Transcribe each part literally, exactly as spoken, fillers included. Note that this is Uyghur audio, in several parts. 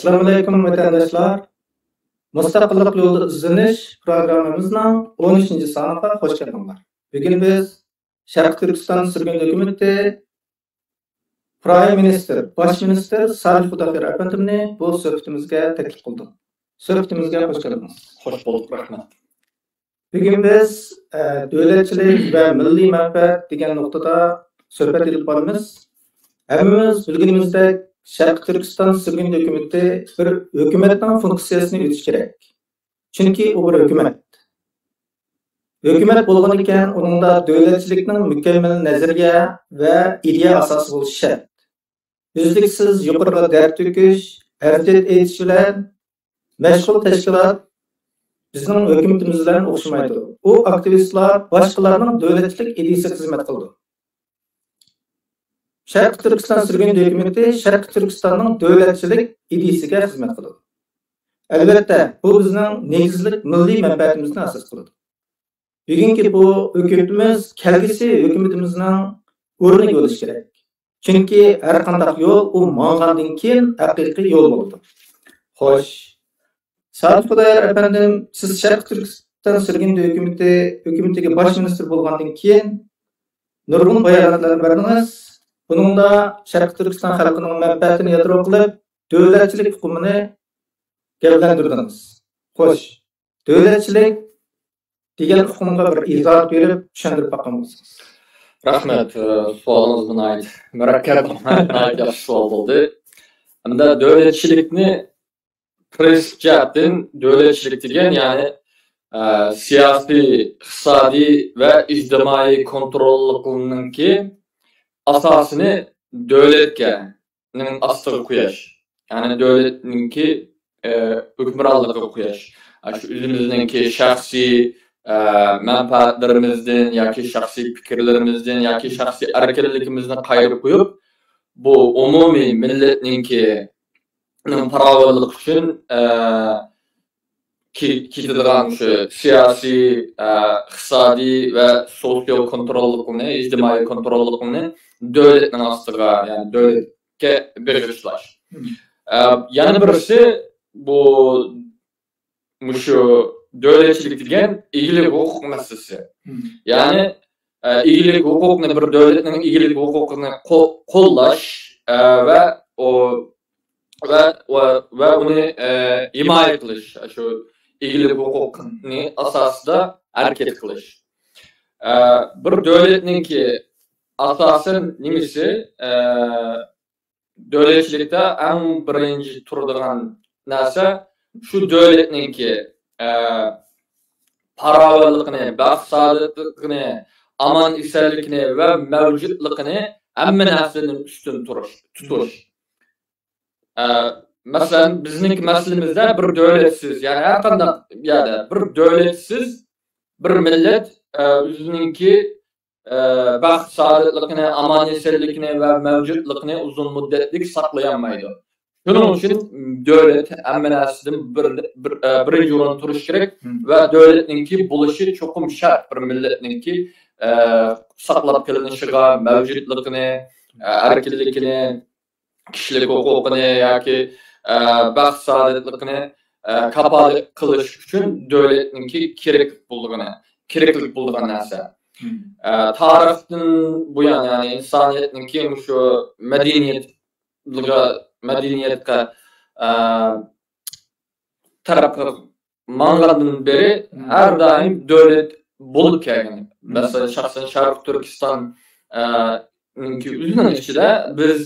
ئەسسالامۇئەلەيكۇم، ۋەتەنداشلار! مۇستەقىللىق يولىدا ئىزدىنىش پروگراممىمىزنىڭ ئون ئۈچىنچى سانىغا خوش كەلدىڭلار. بۈگۈن بىز شەرقىي تۈركىستان سۈرگۈن ھۆكۈمىتى پرايم مىنىستىر، باش مىنىستىر سالىھ خۇداخۇيار ئەپەندىمنى بۇ سۆھبىتىمىزگە تەكلىپ قىلدۇق. سۆھبىتىمىزگە خوش كەلدىڭىز. خوش بولدۇق، رەھمەت. بۈگۈن بىز، ئە، دۆلەتچىلىك ۋە مىللىي مەنپەئەت دېگەن نۇقتىدا سۆھبەت ئېلىپ بارىمىز. ھەممىمىز بىلگىنىمىزدەك، شەرقىي تۈركىستان سۈرگۈن ھۆكۈمىتى بىر ھۆكۈمەتنىڭ فۇنكسىيەسىنى ئۆتىشى كېرەك. چۈنكى ئۇ بىر ھۆكۈمەت. ھۆكۈمەت بولغىنىكەن، ئۇنىڭدا دۆلەتچىلىكنىڭ مۇكەممەل نەزەرىيە ۋە ئىدىيە ئاساسى بولۇشى شەرت. ئۈزلۈكسىز يۇقىرىغا دەرد تۆكۈش، ھەرىكەت ئېيتىش بىلەن مەشغۇل تەشكىلات بىزنىڭ ھۆكۈمىتىمىز بىلەن ئوخشىمايدۇ. ئۇ ئاكتىۋىستلار باشقىلارنىڭ دۆلەتچىلىك ئىدىيىسىگە خىزمەت قىلىدۇ. شەرقىي تۈركىستان سۈرگۈن ھۆكۈمىتى شەرقىي تۈركىستاننىڭ دۆلەتچىلىك ئىدىيىسىگە خىزمەت قىلىدۇ. ئەلۋەتتە، بۇ بىزنىڭ نېگىزلىك مىللىي مەنپەئەتىمىزنى ئاساس قىلىدۇ. بۈگۈنكى بۇ ھۆكۈمىتىمىز كەلگۈسى ھۆكۈمىتىمىزنىڭ ئورنىگە بولۇشى كېرەك. چۈنكى ھەر قانداق يول ئۇ ماڭغاندىن كېيىن ھەقىقىي يول بولىدۇ. خوش. سادىق خۇدايار ئەپەندىم، سىز شەرقىي تۈركىستان سۈرگۈن ھۆكۈمىتى، ھۆكۈمىتىگە باش مىنىستىر بولغاندىن كېيىن نۇرغۇن باياناتلارنى بەردىڭىز. بۇنىڭدا شەرقىي تۈركىستان خەلقىنىڭ مەنپەئەتىنى يادرو قىلىپ، دۆلەتچىلىك ئۇقۇمىنى گەۋدىلەندۈردىڭىز. خوش. دۆلەتچىلىك دېگەن ئۇقۇمغا بىر ئىزاھ بېرىپ چۈشەندۈرۈپ باققان بولسىڭىز. رەھمەت، ئە، سوئالىڭىز ناھايىتى مۇرەككەپ، ناھايىتى ياخشى سوئال بولدى. ئەمدى دۆلەتچىلىكنى پرىنسىپ جەھەتتىن دۆلەتچىلىك دېگەن، يەنى، ئە، سىياسىي، ئىقتىسادىي ۋە ئىجتىمائىي كونتروللۇقنىڭكى ئاساسىنى دۆلەتكە نىڭ ئاستىغا قويۇش، يەنى دۆلەتنىڭكى، ئە، ھۆكۈمرانلىقىغا قويۇش. ئاشۇ ئۆزىمىزنىڭكى شەخسىي، ئە، مەنپەئەتلىرىمىزدىن ياكى شەخسىي پىكىرلىرىمىزدىن ياكى شەخسىي ئەركىنلىكىمىزنى قايرىپ قويۇپ، بۇ ئومۇمىي مىللەتنىڭكى، نىڭ پاراۋانلىقى ئۈچۈن، ئە، كې-، كېتىدىغان شۇ سىياسىي، ئە، ئىقتىسادىي ۋە سوسىيو كونتروللۇقنى، ئىجتىمائىي كونتروللۇقنى دۆلەتنىڭ ئاستىغا، يەنى دۆلەتكە بېغىشلاش. مم. ئە، يەنە بىرسى بۇ مۇشۇ دۆلەتچىلىك دېگەن ئىگىلىك ھوقۇق مەسىلىسى. مم. يەنى، ئە، ئىگىلىك ھوقۇقنى، بىر دۆلەتنىڭ ئىگىلىك ھوقۇقىنى قو-، قوللاش، ئە، ۋە ئۇ ۋە، ۋە، ۋە ئۇنى، ئە، ھىمايە قىلىش، شۇ ئىگىلىك ھوقۇقىنى ئاساسىدا ھەرىكەت قىلىش. ئە، بىر دۆلەتنىڭكى ئاساسىي نېمىسى، ئە، دۆلەتچىلىكتە ئەڭ بىرىنچى تۇرىدىغان نەرسە شۇ دۆلەتنىڭكى، ئە، پاراۋانلىقىنى، بەخت-سائادەتلىكىنى، ئامان-ئېسەنلىكىنى ۋە مەۋجۇتلۇقىنى ھەممە نەرسىدىن ئۈستۈن تۇرۇش، تۇتۇش. ئە، مەسىلەن، بىزنىڭكى مەسىلىمىزدە بىر دۆلەتسىز، يەنى ھەر قانداق يەردە بىر دۆلەتسىز بىر مىللەت، ئە، ئۆزىنىڭكى، ئە، بەخت-سائادەتلىكىنى، ئامان-ئېسەنلىكىنى ۋە مەۋجۇتلۇقىنى ئۇزۇن مۇددەتلىك ساقلىيالمايدۇ. شۇنىڭ ئۈچۈن دۆلەت ھەممە نەرسىدىن بىر، بىر، ئە، بىرىنچى ئورۇندا تۇرۇشى كېرەك. مم. ۋە دۆلەتنىڭكى بولۇشى چوقۇم شەرت بىر مىللەتنىڭكى، ئە، ساقلاپ قېلىنىشىغا، مەۋجۇتلۇقىنى، ئە، ئەركىنلىكىنى، كىشىلىك ھوقۇقىنى ياكى، ئە، بەخت-سائادەتلىكىنى، ئە، كاپالەت قىلىش ئۈچۈن دۆلەتنىڭكى كېرەكلىك بولىدىغىنى، كېرەكلىك بولىدىغان نەرسە. مم. ئە، تارىختىن بۇيان، يەنى ئىنسانىيەتنىڭكى مۇشۇ مەدەنىيەتلىكى، مەدەنىيەتكە، ئە، تەرەپ ماڭغاندىن بېرى مم. ھەر دائىم دۆلەت بولۇپ كەلگەن. مم. مەسىلەن، شەخسەن شەرقىي تۈركىستان، ئە، نىڭكى ئۆزىنىڭ ئىچىدە بىز،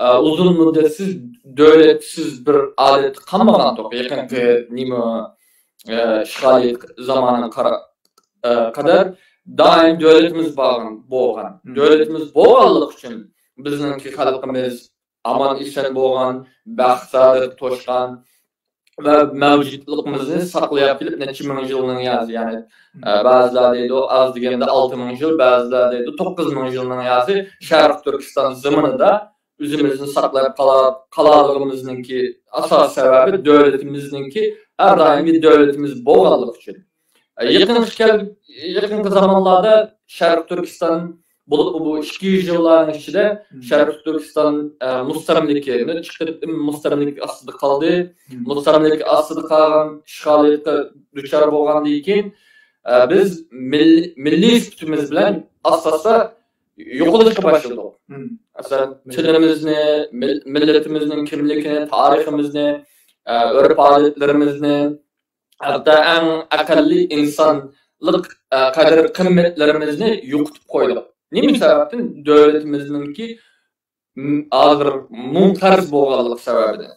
ئە، ئۇزۇن مۇددەتسىز دۆلەتسىز بىر ھالەتتە قالمىغانتۇق. يېقىنقى نېمە، ئە، ئىشغالىيەت زامانىغا قارا-، ئە، قەدەر دائىم دۆلىتىمىز بولغان، بولغان. مم. دۆلىتىمىز بولغانلىقى ئۈچۈن بىزنىڭكى خەلقىمىز ئامان-ئېسەن بولغان، بەخت-سائادەتكە توشقان ۋە مەۋجۇتلۇقىمىزنى ساقلاپ كېلىپ نەچچە مىڭ يىلنىڭ يازى، يەنى، ئە، بەزىلەر دەيدۇ، ئاز دېگەندە ئالتە مىڭ يىل، بەزىلەر دەيدۇ، توققۇز مىڭ يىلنىڭ يازى شەرقىي تۈركىستان زېمىنىدا ئۆزىمىزنى ساقلاپ قالا-، قالالىغىمىزنىڭكى ئاساسىي سەۋەبى دۆلىتىمىزنىڭكى ھەر دائىم بىر دۆلىتىمىز بولغانلىقى ئۈچۈن. ئە، يېقىنقى كەل-، يېقىنقى زامانلاردا شەرقىي تۈركىستان بولۇپمۇ بۇ ئىككى يۈز يىللارنىڭ ئىچىدە شەرقىي تۈركىستان، ئە، مۇستەملىكە، نەچچە قېتىم مۇستەملىكە ئاستىدا قالدى. مۇستەملىكە ئاستىدا قالغان، ئىشغالىيەتكە دۇچار بولغاندىن كېيىن، ئە، بىز مىل-، مىللىي سۈپىتىمىز بىلەن ئاستا-ئاستا يوقىلىشقا باشلىدۇق. مەسىلەن، تىلىمىزنى، مىل-، مىللىتىمىزنىڭ كىملىكىنى، تارىخىمىزنى، ئە، ئۆرپ-ئادەتلىرىمىزنى، ھەتتا ئەڭ ئەقەللىي ئىنسانلىق، ئە، قەدىر-قىممەتلىرىمىزنى يوقىتىپ قويدۇق. نېمە سەۋەبتىن؟ دۆلىتىمىزنىڭكى، م-، ھازىر مۇنقەرز بولغانلىقى سەۋەبىدىن.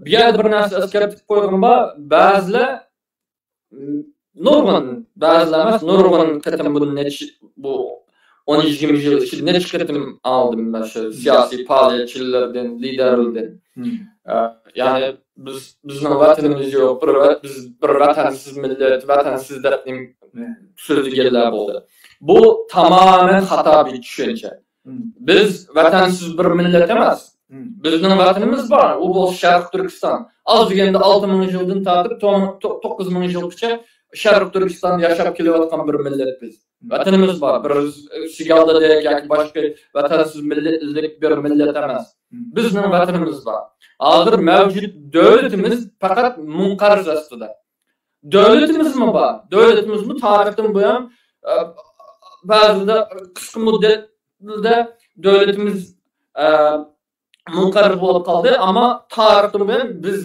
بۇ يەردە بىر نەرسە ئەسكەرتىپ قويغۇم بار. بەزىلەر، م-، نۇرغۇن، بەزىلەر ئەمەس، نۇرغۇن قېتىم بۇ نەچچە، بۇ ئون يىگىرمە يىل ئىچىدە نەچچە قېتىم ئاڭلىدىم مەن شۇ سىياسىي پائالىيەتچىلەردىن، لىدېرلەردىن. ئە، يەنى بىز، بىزنىڭ ۋەتىنىمىز يوق، بىر ۋە-، بىز بىر ۋەتەنسىز مىللەت، ۋەتەنسىز دەپ نېمە سۆزلىگەنلەر بولدى. بۇ تامامەن خاتا بىر چۈشەنچە. بىز ۋەتەنسىز بىر مىللەت ئەمەس. بىزنىڭ ۋەتىنىمىز بار، ئۇ بولسا شەرقىي تۈركىستان. ئاز دېگەندە ئالتە مىڭ يىلدىن تارتىپ تو-، تو-، توققۇز مىڭ يىلغىچە شەرقىي تۈركىستاندا ياشاپ كېلىۋاتقان بىر مىللەت بىز. ۋەتىنىمىز بار. بىر سىگالدىدەك ياكى باشقا ۋەتەنسىز مىللەتلىك بىر مىللەت ئەمەس. بىزنىڭ ۋەتىنىمىز بار. ھازىر مەۋجۇت دۆلىتىمىز پەقەت مۇنقەرز ئاستىدا. دۆلىتىمىزمۇ بار. دۆلىتىمىزمۇ تارىختىن بۇيان، ئە، بەزىدە قىسقا مۇددەتتە دۆلىتىمىز، ئە، مۇنقەرز بولۇپ قالدى. ئەمما تارىختىن بۇيان بىز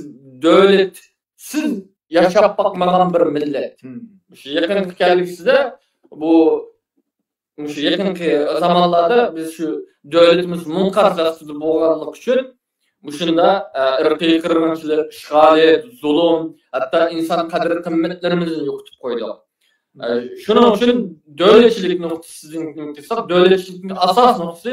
دۆلەتسىز ياشاپ باقمىغان بىر مىللەت. مۇشۇ يېقىنقى كەلگۈسىدە بۇ، مۇشۇ يېقىنقى زامانلاردا بىز شۇ دۆلىتىمىز مۇنقەرز ئاستىدا بولغانلىقى ئۈچۈن مۇشۇنداق، ئە، ئىرقىي قىرغىنچىلىق، ئىشغالىيەت، زۇلۇم، ھەتتا ئىنسان قەدىر-قىممەتلىرىمىزنى يوقىتىپ قويدۇق. ئە، شۇنىڭ ئۈچۈن دۆلەتچىلىك نۇقتىسىدىن قىلساق، دۆلەتچىلىكنىڭ ئاساس نۇقتىسى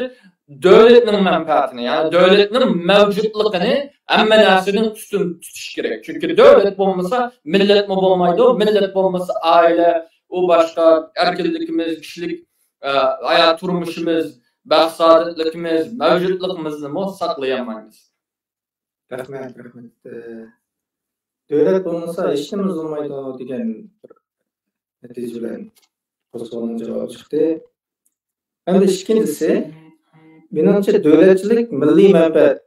دۆلەتنىڭ مەنپەئەتىنى، يەنى دۆلەتنىڭ مەۋجۇتلۇقىنى ھەممە نەرسىدىن ئۈستۈن تۇتۇش كېرەك. چۈنكى دۆلەت بولمىسا، مىللەتمۇ بولمايدۇ، مىللەت بولمىسا، ئائىلە، ئۇ باشقا ئەركىنلىكىمىز، كىشىلىك، ئە، ھايات تۇرمۇشىمىز، بەخت-سائادەتلىكىمىز، مەۋجۇتلۇقىمىزنىمۇ ساقلىيالمايمىز. رەھمەت، رەھمەت. ئە، دۆلەت بولمىسا، ھېچنېمە بولمايدۇ دېگەن بىر نەتىجە بىلەن بۇ سوئالنىڭ جاۋابى چىقتى. ئەمدى ئىككىنچىسى، مېنىڭچە دۆلەتچىلىك مىللىي مەنپەئەت،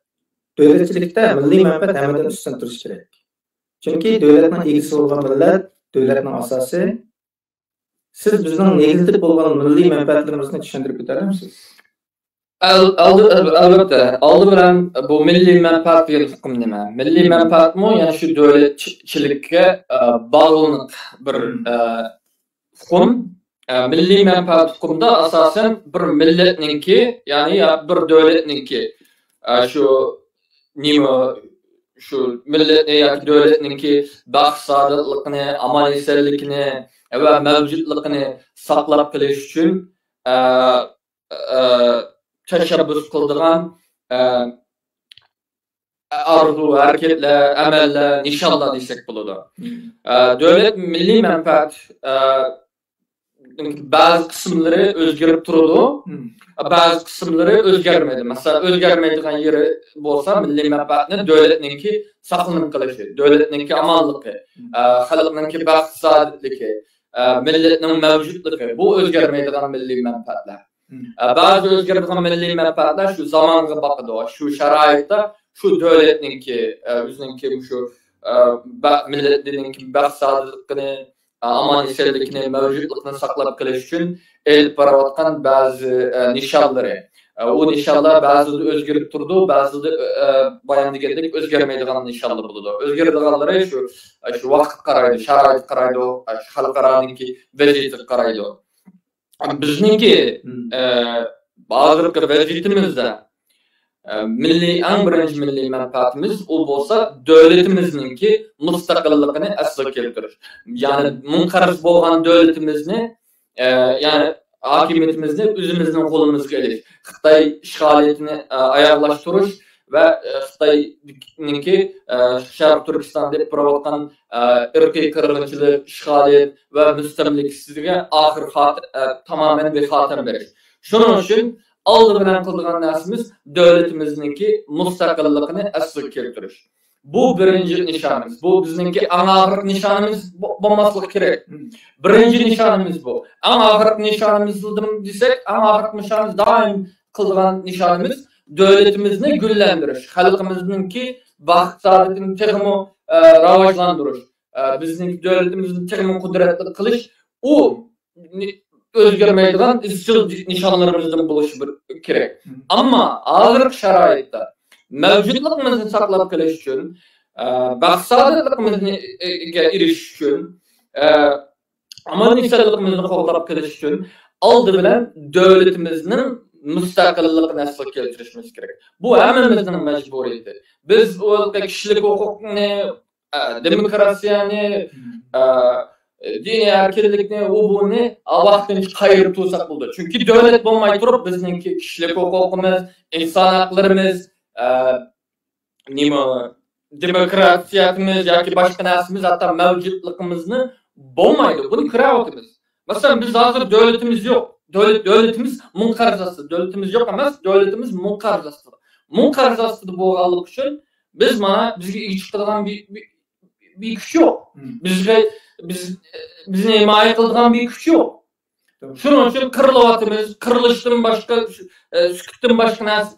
دۆلەتچىلىكتە مىللىي مەنپەئەت ھەممىدىن ئۈستۈن تۇرۇشى كېرەك. چۈنكى دۆلەتنىڭ ئىگىسى بولغان مىللەت دۆلەتنىڭ ئاساسى. سىز بىزنىڭ نېگىزلىتىپ بولغان مىللىي مەنپەئەتلىرىمىزنى چۈشەندۈرۈپ ئۆتەلەمسىز؟ ئەل-، ئالدى، ئەلۋەتتە، ئالدى بىلەن بۇ مىللىي مەنپەئەت دېگەن ئۇقۇم نېمە؟ مىللىي مەنپەئەتمۇ يەنە شۇ دۆلەتچىلىككە، ئە، باغلىنىق بىر، ئە، ئۇقۇم. ئە، مىللىي مەنپەئەت ئۇقۇمدا ئاساسەن بىر مىللەتنىڭكى، يەنى يا بىر دۆلەتنىڭكى، ئە، شۇ نېمە، شۇ مىللەتنى ياكى دۆلەتنىڭكى بەخت-سائادەتلىكىنى، ئامان-ئېسەنلىكىنى ۋە مەۋجۇتلۇقىنى ساقلاپ قېلىش ئۈچۈن، ئە، ئە، تەشەببۇس قىلىدىغان، ئە، ئارزۇ، ھەرىكەتلەر، ئەمەللەر، نىشانلار دېسەك بولىدۇ. ئە، دۆلەت مىللىي مەنپەئەت، ئە، بەزى قىسىملىرى ئۆزگىرىپ تۇرىدۇ، بەزى قىسىملىرى ئۆزگەرمەيدۇ. مەسىلەن، ئۆزگەرمەيدىغان يېرى بولسا مىللىي مەنپەئەتنى دۆلەتنىڭكى ساقلىنىپ قېلىشى، دۆلەتنىڭكى ئامانلىقى، ئە، خەلقنىڭكى بەخت-سائادەتلىكى، ئە، مىللەتنىڭ مەۋجۇتلۇقى، بۇ ئۆزگەرمەيدىغان مىللىي مەنپەئەتلەر. ئە، بەزى ئۆزگىرىدىغان مىللىي مەنپەئەتلەر شۇ زامانغا باقىدۇ. شۇ شارائىتتا شۇ دۆلەتنىڭكى، ئە، ئۆزىنىڭكى مۇشۇ، ئە، بە-، مىللىتىنىڭكى بەخت-سائادەتلىكىنى، ئە، ئامان-ئېسەنلىكىنى، مەۋجۇتلۇقىنى ساقلاپ قېلىش ئۈچۈن ئېلىپ بارىۋاتقان بەزى، ئە، نىشانلىرى. ئە، ئۇ نىشانلار بەزىدە ئۆزگىرىپ تۇرىدۇ، بەزىدە، ئە، بايام دېگەندەك ئۆزگەرمەيدىغان نىشانلار بولىدۇ. ئۆزگىرىدىغانلىرى شۇ، ئە، شۇ ۋاقىتقا قارايدۇ، شارائىتقا قارايدۇ، ئە، شۇ خەلقئارانىڭكى ۋەزىيىتىگە قارايدۇ. بىزنىڭكى، ئە، ھازىرقى ۋەزىيىتىمىزدە، ئە، مىللىي، ئەڭ بىرىنچى مىللىي مەنپەئەتىمىز، ئۇ بولسا دۆلىتىمىزنىڭكى مۇستەقىللىقىنى ئەسلىگە كەلتۈرۈش. يەنى مۇنقەرز بولغان دۆلىتىمىزنى، ئە، يەنى ھاكىمىيىتىمىزنى ئۆزىمىزنىڭ قولىمىزغا ئېلىش، خىتاي ئىشغالىيىتىنى، ئە، ئاياغلاشتۇرۇش ۋە، ئە، خىتاينىڭكى، ئە، شەرقىي تۈركىستاندا ئېلىپ بېرىۋاتقان، ئە، ئىرقىي قىرغىنچىلىق، ئىشغالىيەت ۋە مۇستەملىكىسىگە ئاخىر خات-، ئە، تامامەن بىر خاتىمە بېرىش. شۇنىڭ ئۈچۈن ئالدى بىلەن قىلىدىغان نەرسىمىز دۆلىتىمىزنىڭكى مۇستەقىللىقىنى ئەسلىگە كەلتۈرۈش. بۇ بىرىنچى نىشانىمىز. بۇ بىزنىڭكى ئەڭ ئاخىرقى نىشانىمىز بو-، بولماسلىقى كېرەك. بىرىنچى نىشانىمىز بۇ. ئەڭ ئاخىرقى نىشانىمىز دېسەك، ئەڭ ئاخىرقى نىشانىمىز دائىم قىلىدىغان نىشانىمىز دۆلىتىمىزنى گۈللەندۈرۈش، خەلقىمىزنىڭكى بەخت سائادىتىنى تېخىمۇ، ئە، راۋاجلاندۇرۇش، ئە، بىزنىڭ دۆلىتىمىزنى تېخىمۇ قۇدرەتلىك قىلىش، ئۇ نى-، ئۆزگەرمەيدىغان ئىزچىل نىشانلىرىمىزدىن بولۇشى بىر كېرەك. ئەمما ھازىرقى شارائىتتا مەۋجۇتلۇقىمىزنى ساقلاپ قېلىش ئۈچۈن، ئە، بەخت سائادەتلىكىمىزنى، ئە، ئېرىشىش ئۈچۈن، ئە، ئامان ئېسەنلىكىمىزنى قوغداپ قېلىش ئۈچۈن ئالدى بىلەن دۆلىتىمىزنىڭ مۇستەقىللىقىنى ئەسلىگە كەلتۈرۈشىمىز كېرەك. بۇ ھەممىمىزنىڭ مەجبۇرىيىتى. بىز ئۇ كىشىلىك ھوقۇقنى، ئە، دېموكراتىيەنى، ئە، دىنىي ئەركىنلىكنى، ئۇ بۇنى ۋاقتىنچە قايرىپ تۇرساق بولىدۇ. چۈنكى دۆلەت بولماي تۇرۇپ بىزنىڭكى كىشىلىك ھوقۇقىمىز، ئىنسان ھەقلىرىمىز، ئە، نېمە، دېموكراتىيەمىز ياكى باشقا نەرسىمىز، ھەتتا مەۋجۇتلۇقىمىزنى بولمايدۇ. بۇنى كۆرۈۋاتىمىز. مەسىلەن، بىز ھازىر دۆلىتىمىز يوق. دۆلەت، دۆلىتىمىز مۇڭ قەرز ئاستىدا. دۆلىتىمىز يوق ئەمەس، دۆلىتىمىز مۇڭ قەرز ئاستىدا. مۇڭ قەرز ئاستىدا بولغانلىقى ئۈچۈن بىز مانا بىزگە ئىگە چىقىدىغان بىر، بىر، بىر كۈچ يوق. بىزگە، بىز، بىزنى ھىمايە قىلىدىغان بىر كۈچ يوق. شۇنىڭ ئۈچۈن قىرىلىۋاتىمىز، قىرىلىشتىن باشقا، ئە، سۈكۈتتىن باشقا نەرسە،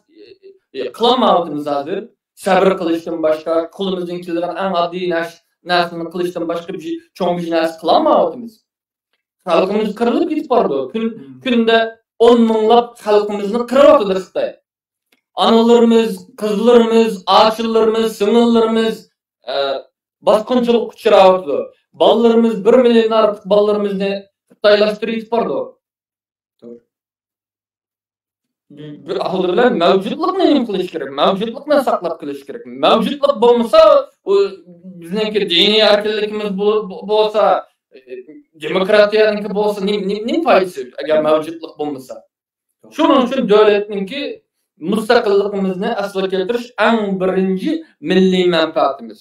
ئە، قىلالمايۋاتىمىز ھازىر. سەبرى قىلىشتىن باشقا، قولىمىزدىن كېلىدىغان ئەڭ ئاددىي نەرس-، نەرسىنى قىلىشتىن باشقا بىر شى-، چوڭ بىر نەرسە قىلالمايۋاتىمىز. خەلقىمىز قىرىلىپ كېتىپ بارىدۇ. كۈن-، كۈندە ئون مىڭلاپ خەلقىمىزنى قىرىۋاتىدۇ خىتاي. ئانىلىرىمىز، قىزلىرىمىز، ئاچىلىرىمىز، سىڭىللىرىمىز، ئە، باسقۇنچىلىققا ئۇچراۋاتىدۇ. بالىلىرىمىز، بىر مىليوندىن ئارتۇق بالىلىرىمىزنى خىتايلاشتۇرۇۋېتىپ بارىدۇ. بىر ئالدى بىلەن مەۋجۇتلۇقنى نېمە قىلىش كېرەك؟ مەۋجۇتلۇقنى ساقلاپ قېلىش كېرەك. مەۋجۇتلۇق بولمىسا، ئۇ بىزنىڭكى دىنىي ئەركىنلىكىمىز بول-، بولسا، دېموكراتىيەنىڭكى بولسا، نېمە، نېمە، نېمە پايدىسى، ئەگەر مەۋجۇتلۇق بولمىسا؟ شۇنىڭ ئۈچۈن دۆلەتنىڭكى مۇستەقىللىقىمىزنى ئەسلىگە كەلتۈرۈش ئەڭ بىرىنچى مىللىي مەنپەئەتىمىز.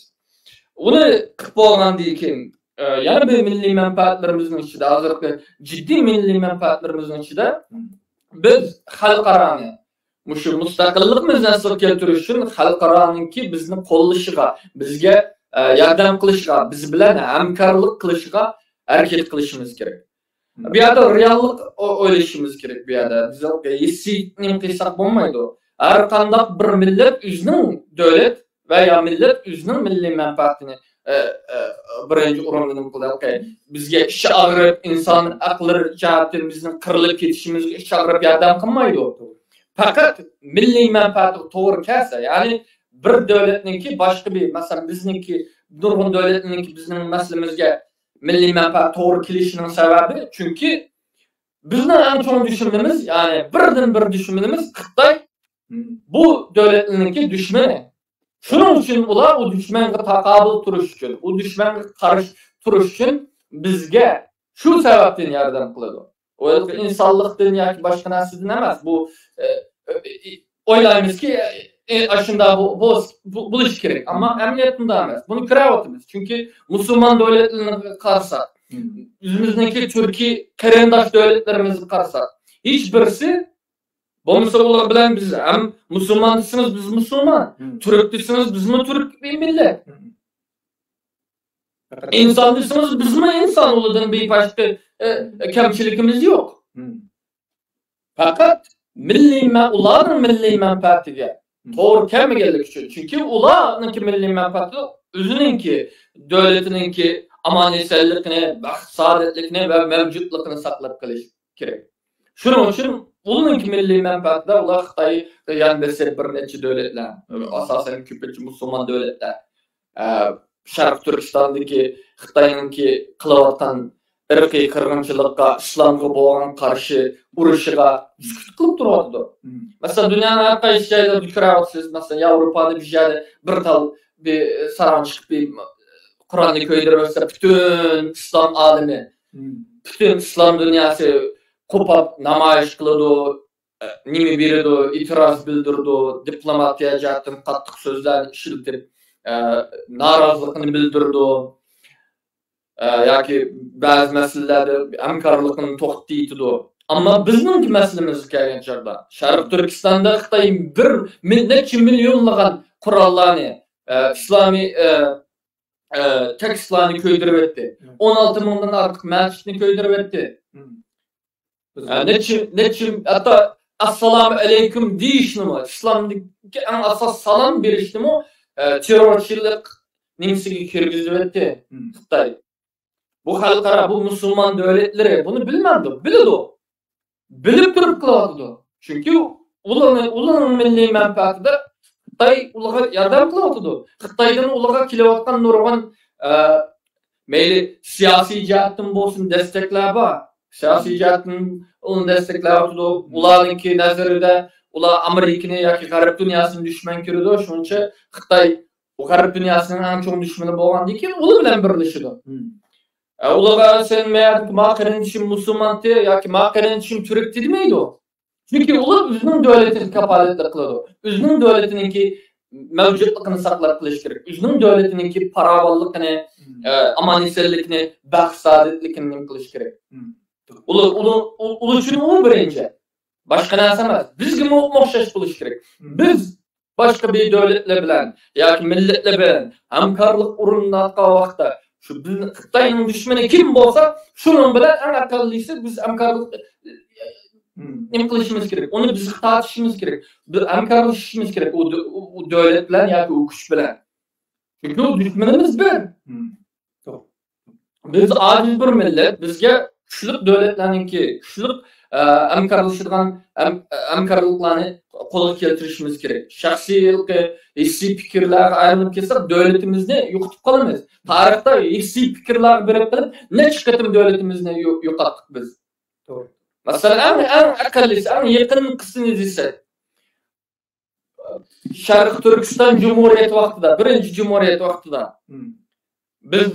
ئۇنى قىلىپ بولغاندىن كېيىن، ئە، يەنە بىر مىللىي مەنپەئەتلىرىمىزنىڭ ئىچىدە، ھازىرقى جىددىي مىللىي مەنپەئەتلىرىمىزنىڭ ئىچىدە بىز خەلقئارانى، مۇشۇ مۇستەقىللىقىمىزنى ئەسلىگە كەلتۈرۈش ئۈچۈن خەلقئارانىڭكى بىزنى قوللىشىغا، بىزگە، ئە، ياردەم قىلىشىغا، بىز بىلەن ھەمكارلىق قىلىشىغا ھەرىكەت قىلىشىمىز كېرەك. بۇ يەردە رېئاللىق ئو-، ئويلىشىمىز كېرەك بۇ يەردە. بىز نېمە قىلساق بولمايدۇ. ھەر قانداق بىر مىللەت ئۆزىنىڭ دۆلەت ۋە يا مىللەت ئۆزىنىڭ مىللىي مەنپەئەتىنى، ئە، ئە، بىرىنچى ئورۇندا نېمە قىلىدۇ. بىزگە ئىچى ئاغرىپ، ئىنسان ھەقلىرى جەھەتتىن بىزنىڭ قىرىلىپ كېتىشىمىزگە ئىچى ئاغرىپ ياردەم قىلمايدۇ. پەقەت مىللىي مەنپەئەتكە توغرا كەلسە، يەنى بىر دۆلەتنىڭكى باشقا بىر، مەسىلەن، بىزنىڭكى نۇرغۇن دۆلەتلەرنىڭكى بىزنىڭ مەسىلىمىزگە مىللىي مەنپەئەت توغرا كېلىشىنىڭ سەۋەبى، چۈنكى بىزنىڭ ئەڭ چوڭ دۈشمىنىمىز، يەنى بىردىن بىر دۈشمىنىمىز خىتاي. بۇ دۆلەتلەرنىڭكى دۈشمىنى. شۇنىڭ ئۈچۈن ئۇلار ئۇ دۈشمەنگە تاقابىل تۇرۇش ئۈچۈن، ئۇ دۈشمەنگە قارشى تۇرۇش ئۈچۈن بىزگە شۇ سەۋەبتىن ياردەم قىلىدۇ. ئۇ ئىنسانلىقتىن ياكى باشقا نەرسىدىن ئەمەس. بۇ، ئە، ئە، ئويلايمىزكى، ئە، ئاشۇنداق بو-، بو-، بو-، بولۇشى كېرەك. ئەمما ئەمەلىيەتتە ئۇنداق ئەمەس. بۇنى كۆرۈۋاتىمىز. چۈنكى مۇسۇلمان دۆلەتلىرىگە قارىساق، ئۆزىمىزنىڭكى تۈركىي قېرىنداش دۆلەتلىرىمىزگە قارىساق، ھېچ بىرسى، بولمىسا ئۇلار بىلەن بىز ھەم مۇسۇلمان دېسىڭىز، بىز مۇسۇلمان. تۈرك دېسىڭىز، بىزمۇ تۈرك بىر مىللەت. ئىنسان دېسىڭىز، بىزمۇ ئىنسان، ئۇلاردىن بىر باشقا، ئە، كەمچىلىكىمىز يوق. پەقەت مىللىي مە-، ئۇلارنىڭ مىللىي مەنپەئەتىگە توغرا كەلمىگەنلىكى ئۈچۈن. چۈنكى ئۇلارنىڭكى مىللىي مەنپەئەتى ئۆزىنىڭكى، دۆلىتىنىڭكى ئامان-ئېسەنلىكىنى، بەخت-سائادەتلىكىنى ۋە مەۋجۇتلۇقىنى ساقلاپ قېلىش كېرەك. شۇنىڭ ئۈچۈن ئۇنىڭكى مىللىي مەنپەئەتىدە ئۇلار خىتاي يان بېسىپ بىر نەچچە دۆلەتلەر، ئاساسەن كۆپىنچە مۇسۇلمان دۆلەتلەر، ئە، شەرقىي تۈركىستاندىكى خىتاينىڭكى قىلىۋاتقان ئىرقىي قىرغىنچىلىققا، ئىسلامغا بولغان قارشى ئۇرۇشىغا سۈكۈت قىلىپ تۇرۇۋاتىدۇ. مەسىلەن، دۇنيانىڭ ھەر قايسى جايلىرىدا كۆرۈۋاتىسىز. مەسىلەن، ياۋروپادا بىر يەردە بىر تال بىر ساراڭ چىقىپ بىر قورالنى كۆيدۈرۈۋەتسە، پۈتۈن ئىسلام ئالىمى، پۈتۈن ئىسلام دۇنياسى قوپاپ نامايىش قىلىدۇ. نېمە بېرىدۇ، ئېتىراز بىلدۈرىدۇ، دىپلوماتىيە جەھەتتىن قاتتىق سۆزلەرنى ئىشلىتىپ، ئە، نارازىلىقىنى بىلدۈرىدۇ، ئە، ياكى بەزى مەسىلىلەردە ھەمكارلىقىنى توختىتىۋېتىدۇ. ئەمما بىزنىڭكى مەسىلىمىزگە كەلگەن چاغدا، شەرقىي تۈركىستاندا خىتاي بىر مىل-، نەچچە مىليونلىغان قوراللارنى، ئە، ئىسلامىي، ئە، ئە، تېكىستلارنى كۆيدۈرۈۋەتتى. ئون ئالتە مىڭدىن ئارتۇق مەسچىتنى كۆيدۈرۈۋەتتى. ئە، نەچچە، نەچچە، ھەتتا ئەسسالامۇ ئەلەيكۇم دېيىشنىمۇ، ئىسلامدىكى ئەڭ ئاساس سالام بېرىشنىمۇ، ئە، تېررورچىلىق نېمىسىگە كىرگۈزۈۋەتتى خىتاي. بۇ خەلقئارا، بۇ مۇسۇلمان دۆلەتلىرى بۇنى بىلمەمدۇ؟ بىلىدۇ. بىلىپ تۇرۇپ قىلىۋاتىدۇ. چۈنكى ئۇلارنى، ئۇلارنىڭ مىللىي مەنپەئەتىدە خىتاي ئۇلارغا ياردەم قىلىۋاتىدۇ. خىتايدىن ئۇلارغا كېلىۋاتقان نۇرغۇن، ئە، مەيلى سىياسىي جەھەتتىن بولسۇن دەستەكلەر بار. سىياسىي جەھەتتىن ئۇلارنى دەستەكلەۋاتىدۇ. ئۇلارنىڭكى نەزىرىدە ئۇلار ئامېرىكىنى ياكى غەرب دۇنياسىنى دۈشمەن كۆرىدۇ. شۇنىڭ ئۈچۈن خىتاي ئۇ غەرب دۇنياسىنىڭ ئەڭ چوڭ دۈشمىنى بولغاندىن كېيىن ئۇلار بىلەن بىرلىشىدۇ. ئە، ئۇلارغا سەن مەيەردىكى ما قېرىندىشىم مۇسۇلمانتى ياكى ما قېرىندىشىم تۈركتى دېمەيدۇ. چۈنكى ئۇلار ئۆزىنىڭ دۆلىتىگە كاپالەتلىك قىلىدۇ. ئۆزىنىڭ دۆلىتىنىڭكى مەۋجۇتلۇقىنى ساقلاپ قېلىش كېرەك. ئۆزىنىڭ دۆلىتىنىڭكى پاراۋانلىقىنى، ئە، ئامان-ئېسەنلىكىنى، بەخت-سائادەتلىكىنى نېمە قىلىش كېرەك. ئۇلار، ئۇلار، ئۇ-، ئۇلار ئۈچۈن ئۇ بىرىنچى. باشقا نەرسە ئەمەس. بىزگىمۇ ئوخشاش بولۇش كېرەك. بىز باشقا بىر دۆلەتلەر بىلەن ياكى مىللەتلەر بىلەن ھەمكارلىق ئورناتقان ۋاقىتتا، شۇ بىزنىڭ خىتاينىڭ دۈشمىنى كىم بولسا، شۇنىڭ بىلەن ئەڭ ئەقەللىسى بىز ھەمكارلىق، نېمە قىلىشىمىز كېرەك؟ ئۇنى بىزگە تارتىشىمىز كېرەك. بىز ھەمكارلىشىشىمىز كېرەك ئۇ دۆ-، ئۇ، ئۇ دۆلەت بىلەن ياكى ئۇ كۈچ بىلەن. چۈنكى ئۇ دۈشمىنىمىز بىر. بىز ئاجىز بىر مىللەت، بىزگە كۈچلۈك دۆلەتلەرنىڭكى، كۈچلۈك، ئە، ھەمكارلىشىدىغان، ھەم-، ھەمكارلىقلارنى قولغا كەلتۈرۈشىمىز كېرەك. شەخسىي ھېلىقى ھېسسىي پىكىرلەرگە ئايلىنىپ كەتسەك، دۆلىتىمىزنى يوقىتىپ قالىمىز. تارىختا ھېسسىي پىكىرلەرگە بېرىپ قېلىپ، نەچچە قېتىم دۆلىتىمىزنى يو-، يوقاتتۇق بىز. توغرا. مەسىلەن، ئەڭ، ئەڭ ئەقەللىسى، ئەڭ يېقىنقىسىنى دېسەك، شەرقىي تۈركىستان جۇمھۇرىيىتى ۋاقتىدا، بىرىنچى جۇمھۇرىيەت ۋاقتىدا بىز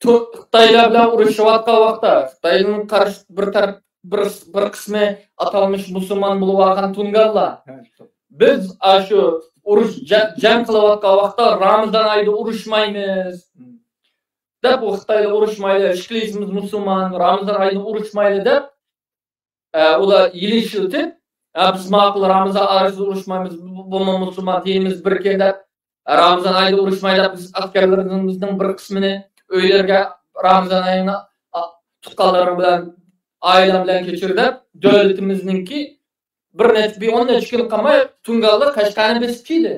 تو-، خىتايلار بىلەن ئۇرۇشۇۋاتقان ۋاقىتتا، خىتاينىڭ قارشى بىر تەرەپ، بىر، بىر قىسمى ئاتالمىش مۇسۇلمان بولۇۋالغان تۇڭگانلار. بىز ئاشۇ ئۇرۇش، جە-، جەڭ قىلىۋاتقان ۋاقىتتا رامىزان ئايدا ئۇرۇشمايمىز دەپ، ئۇ خىتايلار ئۇرۇشمايلى، ئىككىلىسىمىز مۇسۇلمان، رامىزان ئايدا ئۇرۇشمايلى دەپ، ئە، ئۇلار يېلىشىۋېتىپ، ئە، بىز ماقۇل، رامىزان ئارىسىدا ئۇرۇشمايمىز، بۇ، بۇمۇ مۇسۇلمان دىنىمىز بىركەن دەپ، رامىزان ئايدا ئۇرۇشمايلى دەپ، بىز ئەسكەرلىرىمىزنىڭ بىر قىسمىنى ئۆيلىرىگە رامىزان ئايىنى، ئا، تۇغقانلىرىڭ بىلەن، ئائىلەڭ بىلەن كەچۈر دەپ، دۆلىتىمىزنىڭكى بىر نەچچە، بىر ئون نەچچە كۈن قالماي تۇڭگانلار قەشقەرنى بېسىپ كىردى.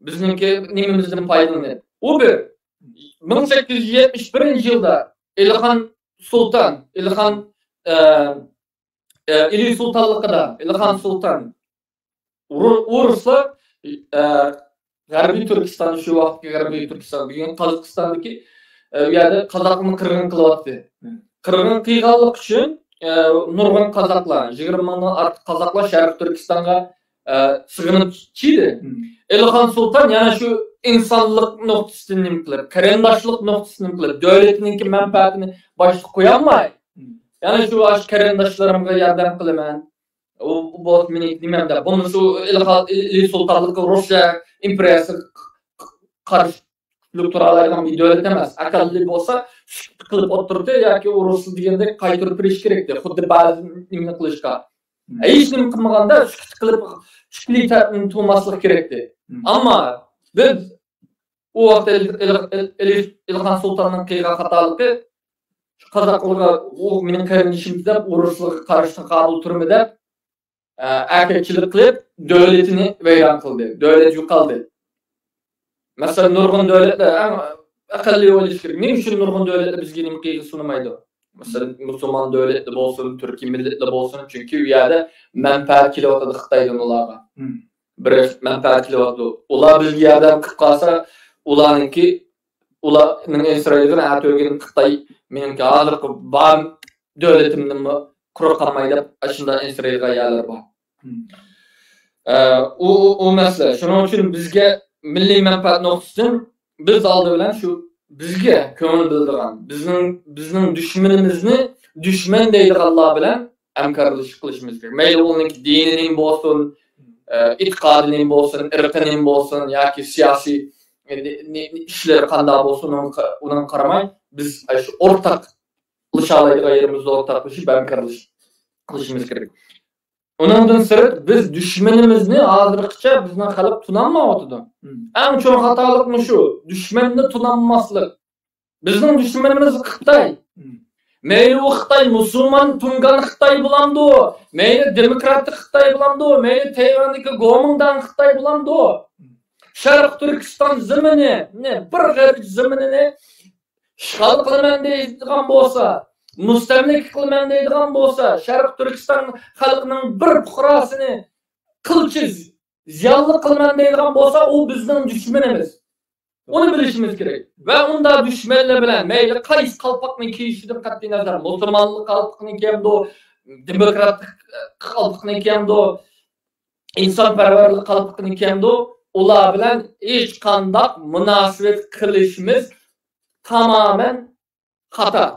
بىزنىڭكى نېمىمىزدىن پايدىلىنىپ. ئۇ بىر. مىڭ سەككىز يۈز يەتمىش بىرىنچى يىلدا ئېلىخان سۇلتان، ئېلىخان، ئە، ئە، ئىلى سۇلتانلىقىدا، ئېلىخان سۇلتان، ئۇرۇ-، ئورۇسلار، ئە، غەربىي تۈركىستان، شۇ ۋاقىتتىكى غەربىي تۈركىستان، بۈگۈن قازاقىستاندىكى، ئە، ئۇ يەردە قازاقلارنى قىرغىن قىلىۋاتتى. قىرغىن قىلغانلىق ئۈچۈن، ئە، نۇرغۇن قازاقلار، يىگىرمە مىڭدىن ئارتۇق قازاقلار شەرقىي تۈركىستانغا، ئە، سىغىنىپ چىدى. ئېلىخان سۇلتان يەنە شۇ ئىنسانلىق نۇقتىسىدىن نېمە قىلىپ، قېرىنداشلىق نۇقتىسىدىن نېمە قىلىپ، دۆلىتىنىڭكى مەنپەئەتىنى باشتا قويالماي، يەنە شۇ، ئاشۇ قېرىنداشلىرىمغا ياردەم قىلىمەن. ئۇ، ئۇ بولسا مېنىڭ نېمەم دەپ، بولمىسا ئۇ ئىلى، ئىلى سۇلتانلىقى روسىيە ئىمپېرىيەسىگە قارشى كۈچلۈك تۇرالايدىغان بىر دۆلەت ئەمەس. ئەقەللىي بولسا سۈكۈت قىلىپ ئولتۇرىدۇ ياكى ئۇ روسلار دېگەندەك قايتۇرۇپ بېرىش كېرەكتى. خۇددى بەزى نېمىنى قىلىشقا. ھېچ نېمە قىلمىغاندا سۈكۈت قىلىپ ئىككىلى تەرەپنى تۇغماسلىق كېرەكتى. ئەمما بىز ئۇ ۋاقىتتا ئىل-، ئىل-، ئىل-، ئىل-، ئىلخان سۇلتاننىڭ قىلغان خاتالىقى شۇ قازاقلارغا، ئۇ مېنىڭ قېرىندىشىم دەپ، ئورۇسلارغا قارشى تاقابىل تۇرىمەن دەپ، ئە، ئەركەكچىلىك قىلىپ، دۆلىتىنى ۋەيران قىلدى. دۆلەت يوقالدى. مەسىلەن، نۇرغۇن دۆلەتلەر، ئەڭ ئەقەللىي ئويلىشىش كېرەك. نېمە ئۈچۈن نۇرغۇن دۆلەتلەر بىزگە نېمە قىلغىلى سۇنمايدۇ؟ مەسىلەن، مۇسۇلمان دۆلەتلەر بولسۇن، تۈركىي مىللەتلەر بولسۇن، چۈنكى ئۇ يەردە مەنپەئەت كېلىۋاتىدۇ خىتايدىن ئۇلارغا. بىر مەنپەئەت كېلىۋاتىدۇ. ئۇلار بىزگە ياردەم قىلىپ قالسا، ئۇلارنىڭكى، ئۇلارنىڭ ئىسرائىلدىن ئەتىۋەرگىن خىتاي مېنىڭكى ھازىرقى بار دۆلىتىمدىنمۇ قۇرۇق قالماي دەپ، ئاشۇنداق ئىسرائىلغا يەرلەر بار. ئە، ئۇ، ئۇ، ئۇ مەسىلە. شۇنىڭ ئۈچۈن بىزگە مىللىي مەنپەئەت نۇقتىسىدىن بىز ئالدى بىلەن شۇ بىزگە كۆڭۈل بۆلىدىغان، بىزنىڭ، بىزنىڭ دۈشمىنىمىزنى دۈشمەن دەيدىغانلار بىلەن ھەمكارلىشىش قىلىشىمىز كېرەك. مەيلى ئۇنىڭكى دىنى نېمە بولسۇن، ئە، ئېتىقادى نېمە بولسۇن، ئىرقى نېمە بولسۇن ياكى سىياسىي، ئە، نى-، نى-، ئىشلىرى قانداق بولسۇن، ئۇنىڭغا، ئۇنىڭغا قارىماي، بىز شۇ ئورتاقلىشالايدىغان يېرىمىزدە ئورتاقلىشىپ ھەمكارلىشىپ قىلىشىمىز كېرەك. ئۇنىڭدىن سىرت، بىز دۈشمىنىمىزنى ھازىرغىچە بىزنىڭ خەلق تونالمايۋاتىدۇ. ئەڭ چوڭ خاتالىق مۇشۇ، دۈشمەننى تونالماسلىق. بىزنىڭ دۈشمىنىمىز خىتاي. مەيلى ئۇ خىتاي مۇسۇلمان تۇڭگان خىتاي بولامدۇ، مەيلى دېموكراتىك خىتاي بولامدۇ، مەيلى تەيۋەندىكى گومىڭداڭ خىتاي بولامدۇ، شەرقىي تۈركىستان زېمىنىنى، بىر غېرىب زېمىنىنى ئىشغال قىلىمەن دەيدىغان بولسا، مۇستەملىكە قىلىمەن دەيدىغان بولسا، شەرقىي تۈركىستان خەلقىنىڭ بىر پۇقراسىنى قىلچە زىيانلىق قىلىمەن دەيدىغان بولسا، ئۇ بىزنىڭ دۈشمىنىمىز. ئۇنى بىلىشىمىز كېرەك. ۋە ئۇنداق دۈشمەنلەر بىلەن مەيلى قايسى قالپاقنى كىيىشىدىن قەتئىينەزەر، مۇسۇلمانلىق قالپىقىنى كىيەمدۇ، دېموكراتىك قالپىقنى كىيەمدۇ، ئىنسانپەرۋەرلىك قالپىقىنى كىيەمدۇ، ئۇلار بىلەن ھېچقانداق مۇناسىۋەت قىلىشىمىز تامامەن خاتا.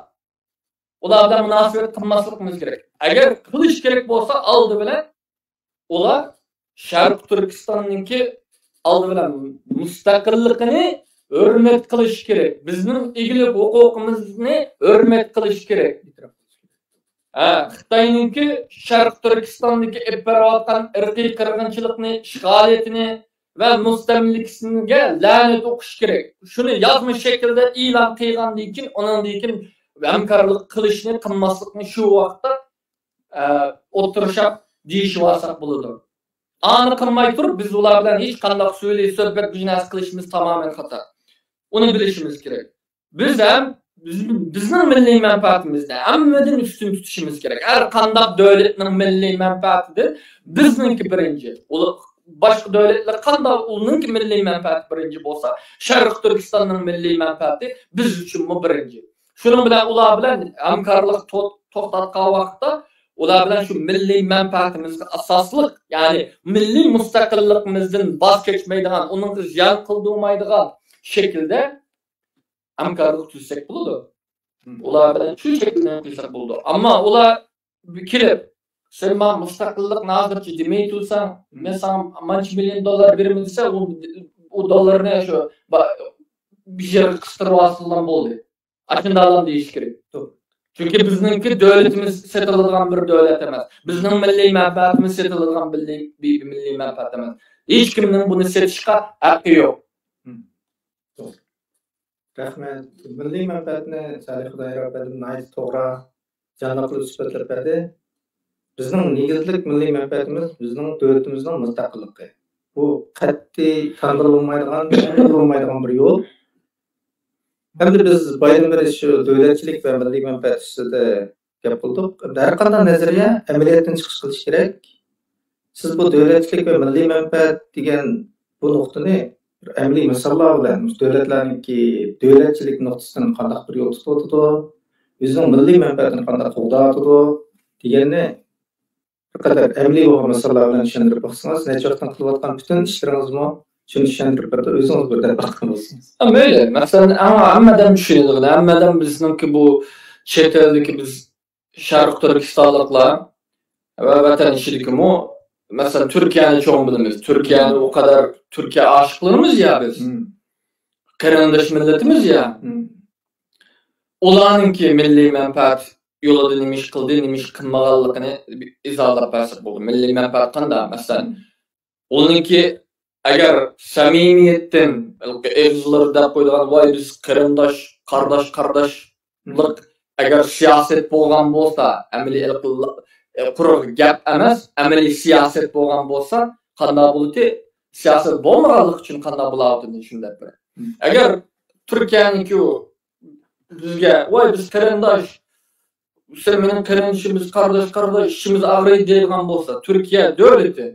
ئۇلار بىلەن مۇناسىۋەت قىلماسلىقىمىز كېرەك. ئەگەر قىلىش كېرەك بولسا، ئالدى بىلەن ئۇلار شەرقىي تۈركىستاننىڭكى ئالدى بىلەن مۇستەقىللىقىنى ھۆرمەت قىلىشى كېرەك. بىزنىڭ ئىگىلىك ھوقۇقىمىزنى ھۆرمەت قىلىشى كېرەك. ھە، خىتاينىڭكى شەرقىي تۈركىستاندىكى ئېلىپ بېرىۋاتقان ئىرقىي قىرغىنچىلىقنى، ئىشغالىيىتىنى ۋە مۇستەملىكىسىگە لەنەت ئوقۇش كېرەك. شۇنى يازما شەكىلدە ئېلان قىلغاندىن كېيىن، ئۇنىڭدىن كېيىن ھەمكارلىق قىلىشنى، قىلماسلىقنى شۇ ۋاقىتتا، ئە، ئوتتۇرىشاپ دېيىشىۋالساق بولىدۇ. ئانى قىلماي تۇرۇپ، بىز ئۇلار بىلەن ھېچقانداق سۆزلەش، سۆھبەت، بىر نەرسە قىلىشىمىز تامامەن خاتا. ئۇنى بىلىشىمىز كېرەك. بىز ھەم، بىز، بىزنىڭ مىللىي مەنپەئەتىمىزنى ھەممىدىن ئۈستۈن تۇتۇشىمىز كېرەك. ھەر قانداق دۆلەتنىڭ مىللىي مەنپەئەتىدىن بىزنىڭكى بىرىنچى. ئۇلار، باشقا دۆلەتلەر قانداق، ئۇنىڭكى مىللىي مەنپەئەتى بىرىنچى بولسا، شەرقىي تۈركىستاننىڭ مىللىي مەنپەئەتى بىز ئۈچۈنمۇ بىرىنچى. شۇنىڭ بىلەن ئۇلار بىلەن ھەمكارلىق تو-، توختاتقان ۋاقىتتا، ئۇلار بىلەن شۇ مىللىي مەنپەئەتىمىزگە ئاساسلىق، يەنى مىللىي مۇستەقىللىقىمىزدىن ۋاز كەچمەيدىغان، ئۇنىڭغا زىيان قىلدۇرمايدىغان شەكىلدە ھەمكارلىق تۈزسەك بولىدۇ. ئۇلار بىلەن شۇ شەكىلدە قىلساق بولىدۇ. ئەمما ئۇلار كېلىپ، سەن ماڭا مۇستەقىللىقنى ھازىرچە دېمەي تۇرساڭ، مەن ساڭا مانچە مىليون دوللار بېرىمەن دېسە، ئۇ، ئۇ دوللارنى شۇ با-، بىر يەرگە قىستۇرۇپ ئالسىلا بولدى. ئاشۇنداقلا دېيىش كېرەك. چۈنكى بىزنىڭكى دۆلىتىمىز سېتىلىدىغان بىر دۆلەت ئەمەس. بىزنىڭ مىللىي مەنپەئەتىمىز سېتىلىدىغان مىللىي، بىر مىللىي مەنپەئەت ئەمەس. ھېچكىمنىڭ بۇنى سېتىشقا ھەققى يوق. رەھمەت. مىللىي مەنپەئەتنى سالىھ خۇدايار ئەپەندىم ناھايىتى توغرا، جانلىق قىلىپ سۈپەتلەپ بەردى. بىزنىڭ نېگىزلىك مىللىي مەنپەئەتىمىز بىزنىڭ دۆلىتىمىزنىڭ مۇستەقىللىقى. بۇ قەتئىي تاندىلا بولمايدىغان، بولمايدىغان بىر يول. ئەمدى بىز بايدىن بېرى شۇ دۆلەتچىلىك ۋە مىللىي مەنپەئەت ئۈستىدە گەپ قىلدۇق. ھەر قانداق نەزەرىيە ئەمەلىيەتتىن چىقىش قىلىش كېرەك. سىز بۇ دۆلەتچىلىك ۋە مىللىي مەنپەئەت دېگەن بۇ نۇقتىنى بىر ئەمەلىي مىساللار بىلەن، مۇشۇ دۆلەتلەرنىڭكى دۆلەتچىلىك نۇقتىسىدىن قانداق بىر يول تۇتۇۋاتىدۇ، ئۆزىنىڭ مىللىي مەنپەئەتىنى قانداق قوغداۋاتىدۇ دېگەننى بىر قەدەر ئەمەلىي بولغان مىساللار بىلەن چۈشەندۈرۈپ باقسىڭىز، نەچچە ۋاقىتتىن قىلىۋاتقان پۈتۈن ئىشلىرىڭىزمۇ شۇنى چۈشەندۈرۈپ بېرىدۇ. ئۆزىڭىز بىر دەپ باققان بولسىڭىز. ھە، مەيلى. مەسىلەن، ھەممە ئادەم چۈشىنىدىغىنى، ھەممە ئادەم بىزنىڭكى بۇ چەت ئەلدىكى بىز شەرقىي تۈركىستانلىقلار ۋە ۋەتەن ئىچىدىكىمۇ، مەسىلەن، تۈركىيەنى چوڭ بىلىمىز. تۈركىيەنى ئۇ قەدەر، تۈركىيە ئاشىقلىرىمىز يا بىز. قېرىنداش مىللىتىمىز يا. ئۇلارنىڭكى مىللىي مەنپەئەت يولىدا نېمە ئىش قىلدى، نېمە ئىش قىلمىغانلىقىنى ئىزاھلاپ بەرسەك بولىدۇ. مىللىي مەنپەئەت قانداق؟ مەسىلەن، ئۇنىڭكى ئەگەر سەمىمىيەتتىن، ئېغىزلىرىدا دەپ قويىدىغان، ۋاي، بىز قېرىنداش، قارداش، قارداشلىق، ئەگەر سىياسەت بولغان بولسا، ئەمەلىي، قۇرۇق گەپ ئەمەس، ئەمەلىي سىياسەت بولغان بولسا، قانداق بولىدۇ؟ سىياسەت بولمىغانلىقى ئۈچۈن قانداق بولاۋاتىدۇ، شۇنى دەپ بېرەي. ئەگەر تۈركىيەنىڭكى بىزگە، ۋاي، بىز قېرىنداش، سەن مېنىڭ قېرىندىشىمىز، قارداش، قارداش، ئىچىمىز ئاغرىيدۇ دەيدىغان بولسا، تۈركىيە دۆلىتى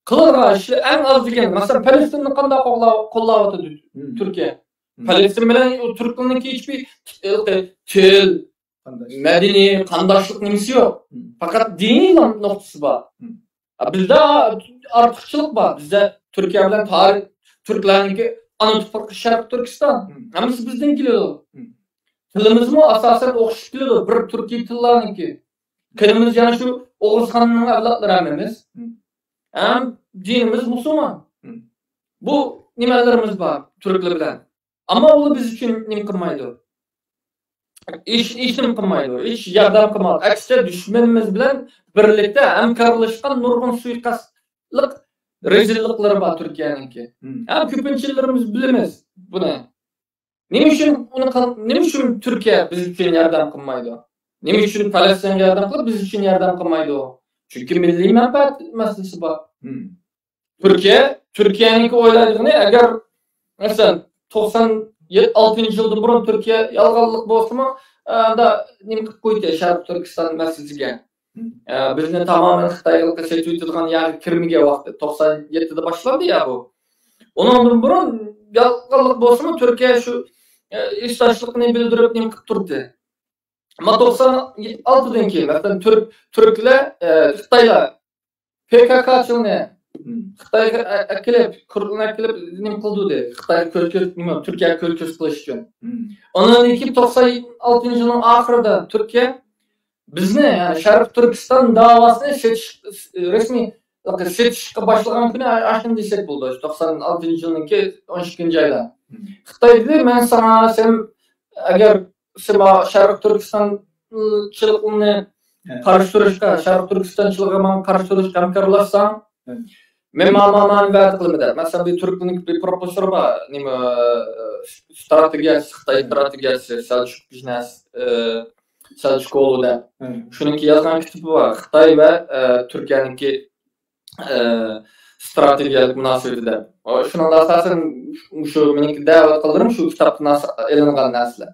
قىلىدىغان ئىشى ئەڭ ئاز دېگەن، مەسىلەن، پەلەستىننى قانداق قوللاۋاتىدۇ تۈركىيە؟ پەلەستىن بىلەن تۈركلەرنىڭكى ھېچبىر تىل، مەدەنىي، قانداشلىق نېمىسى يوق. پەقەت دىنىي نۇقتىسى بار. بىزدە ئارتۇقچىلىق بار. بىزدە تۈركىيە بىلەن تارىخ، تۈركلەرنىڭكى ئانا تۇپرىقى شەرقىي تۈركىستان. ھەممىسى بىزدىن كېلىدۇ. تىلىمىزمۇ ئاساسەن ئوخشىشىپ كېلىدۇ، بىر تۈركىي تىللارنىڭكى. قېنىمىز يەنە شۇ ئوغۇز خاننىڭ ئەۋلادلىرى ھەممىمىز. ھەم دىنىمىز مۇسۇلمان. بۇ نېمىلىرىمىز بار تۈركلەر بىلەن. ئەمما ئۇلار بىز ئۈچۈن نېمە قىلمايدۇ؟ ھېچ، ھېچنېمە قىلمايدۇ، ھېچ ياردەم قىلمايدۇ. ئەكسىچە، دۈشمىنىمىز بىلەن بىرلىكتە ھەمكارلىشقان نۇرغۇن سۇيىقەستلىق، رەزىللىكلىرى بار تۈركىيەنىڭكى. ھەم كۆپىنچىلىرىمىز بىلىمىز بۇنى. نېمە ئۈچۈن ئۇنى قىل-، نېمە ئۈچۈن تۈركىيە بىز ئۈچۈن ياردەم قىلمايدۇ؟ نېمە ئۈچۈن پەلەستىنگە ياردەم قىلىپ، بىز ئۈچۈن ياردەم قىلمايدۇ؟ چۈنكى مىللىي مەنپەئەت مەسىلىسى بار. تۈركىيە، تۈركىيەنىڭكى ئويلايدىغىنى، ئەگەر، مەسىلەن، توقسان ئالتىنچى يىلدىن بۇرۇن تۈركىيە يالغانلىق بولسىمۇ، ئاندا نېمە قىلىپ قويدى شەرقىي تۈركىستان مەسىلىسىگە؟ ئە، بىزنى تامامەن خىتايغا سېتىۋېتىدىغان يەرگە كىرمىگەن ۋاقتى، توقسان يەتتىدە باشلاندى يا بۇ. ئۇنىڭدىن بۇرۇن يالغانلىق بولسىمۇ، تۈركىيە شۇ، ئە، ھېسداشلىقىنى بىلدۈرۈپ نېمە قىلىپ تۇردى. ئەمما توقسان ئالتىدىن كېيىن، مەسىلەن، تۈرك، تۈركلەر، ئە، خىتايلار پككچىلارنى خىتايغا ئە-، ئەكېلىپ، كۇردلارنى ئەكېلىپ، نېمە قىلدى دېدى. خىتايغا كۆز، كۆز، نېمە، تۈركىيەگە كۆز، كۆز قىلىش ئۈچۈن. ئۇنىڭدىن كېيىن توقسان ئالتىنچى يىلنىڭ ئاخىرىدا تۈركىيە بىزنى، يەنى شەرقىي تۈركىستان داۋاسىنى سېتىش، رەسمىي سېتىشقا باشلىغان كۈنى ئاشۇنى دېسەك بولىدۇ. توقسان ئالتىنچى يىلنىڭكى ئون ئىككىنچى ئايدا. خىتاي دېدى، مەن ساڭا، سەن ئەگەر سەن شەرقىي تۈركىستانچىلىقنى قارشى تۇرۇشقا، شەرقىي تۈركىستانچىلىقىغا ماڭا قارشى تۇرۇشقا ھەمكارلاشساڭ، مەن مانا، مانا، مانا ۋەدە قىلىمەن دەپ. مەسىلەن، بىر تۈركنىڭ بىر پروفېسسورى بار، نېمە، ئىستراتېگىيەسى، خىتاي ئىستراتېگىيەسى، سەلچۇق بىزنەس، ئە، سەلچۇقوغلۇ دەپ. شۇنىڭكى يازغان كىتابى بار، خىتاي ۋە، ئە، تۈركىيەنىڭكى، ئە، ئىستراتېگىيەلىك مۇناسىۋىتى دەپ. شۇنىڭغا ئاساسەن شۇ مېنىڭكى دەۋا قىلغىنىم شۇ كىتابتىن ئېلىنغان نەرسىلەر.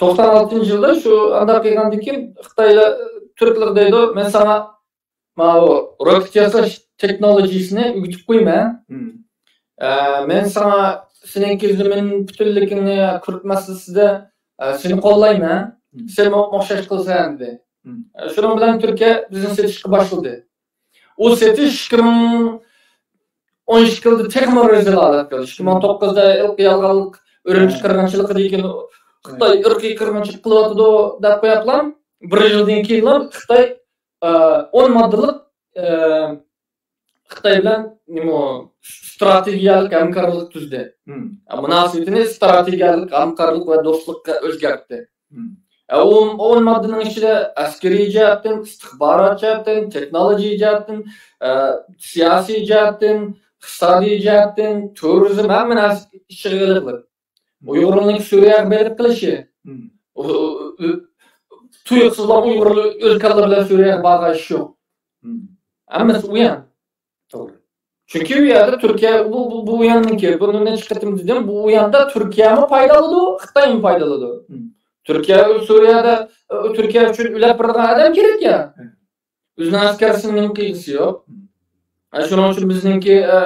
توقسان ئالتىنچى يىلدا شۇ ئانداق قىلغاندىن كېيىن خىتايلار، تۈركلەر دەيدۇ، مەن ساڭا ماۋۇ روكېت ياساش تېخنولوگىيىسىنى ئۆگىتىپ قويىمەن. ئە، مەن ساڭا سېنىڭكى زېمىن پۈتۈنلۈكىنى، كۇرد مەسىلىسىدە، ئە، سېنى قوللايمەن. سەن ماڭا ئوخشاش قىلىسەن، دېدى. ئە، شۇنىڭ بىلەن تۈركىيە بىزنى سېتىشقا باشلىدى. ئۇ سېتىش ئىككى مىڭ ئون ئىككى يىلدا تېخىمۇ رەزىل ھالەتكە كەلدى. ئىككى مىڭ توققۇزدا ئىرقىي يالغانلىق، ئۈرۈمچى قىرغىنچىلىقىدىن كېيىن خىتاي ئىرقىي قىرغىنچىلىق قىلىۋاتىدۇ دەپ قويۇپلا، بىر يىلدىن كېيىنلا خىتاي، ئە، ئون ماددىلىق، ئە، خىتاي بىلەن نېمە، ئىستراتېگىيەلىك ھەمكارلىق تۈزدى. مۇناسىۋىتىنى ئىستراتېگىيەلىك ھەمكارلىق ۋە دوستلۇققا ئۆزگەرتتى. ئە، ئۇ ئون ماددىنىڭ ئىچىدە ئەسكىرىي جەھەتتىن، ئىستىخبارات جەھەتتىن، تېخنولوگىيە جەھەتتىن، ئە، سىياسىي جەھەتتىن، ئىقتىسادىي جەھەتتىن، تۇرىزم، ھەممە نەرسە ئىچىگە ئېلىقلىق. ئۇيغۇرلارنىڭ سۈرىيەگە بېرىپ قېلىشى. ئۇ، ئۇ، ئۇ، تۇيۇقسىزلا ئۇيغۇر ئۆز كاللىلىرى بىلەن سۈرىيەگە بارغان ئىش يوق. ھەممىسى ئۇيان. توغرا. چۈنكى ئۇ يەردە تۈركىيە، بۇ، بۇ، بۇ ئۇياننىڭكى، بۇنى نەچچە قېتىم دېدىم، بۇ ئۇياندا تۈركىيەمۇ پايدا ئالىدۇ، خىتايمۇ پايدا ئالىدۇ. تۈركىيە سۈرىيەدە، ئە، تۈركىيە ئۈچۈن ئۆلۈپ بېرىدىغان ئادەم كېرەك يا. ئۆزىنىڭ ئەسكەرسىنىڭ قىلغۇسى يوق. ئە، شۇنىڭ ئۈچۈن بىزنىڭكى، ئە،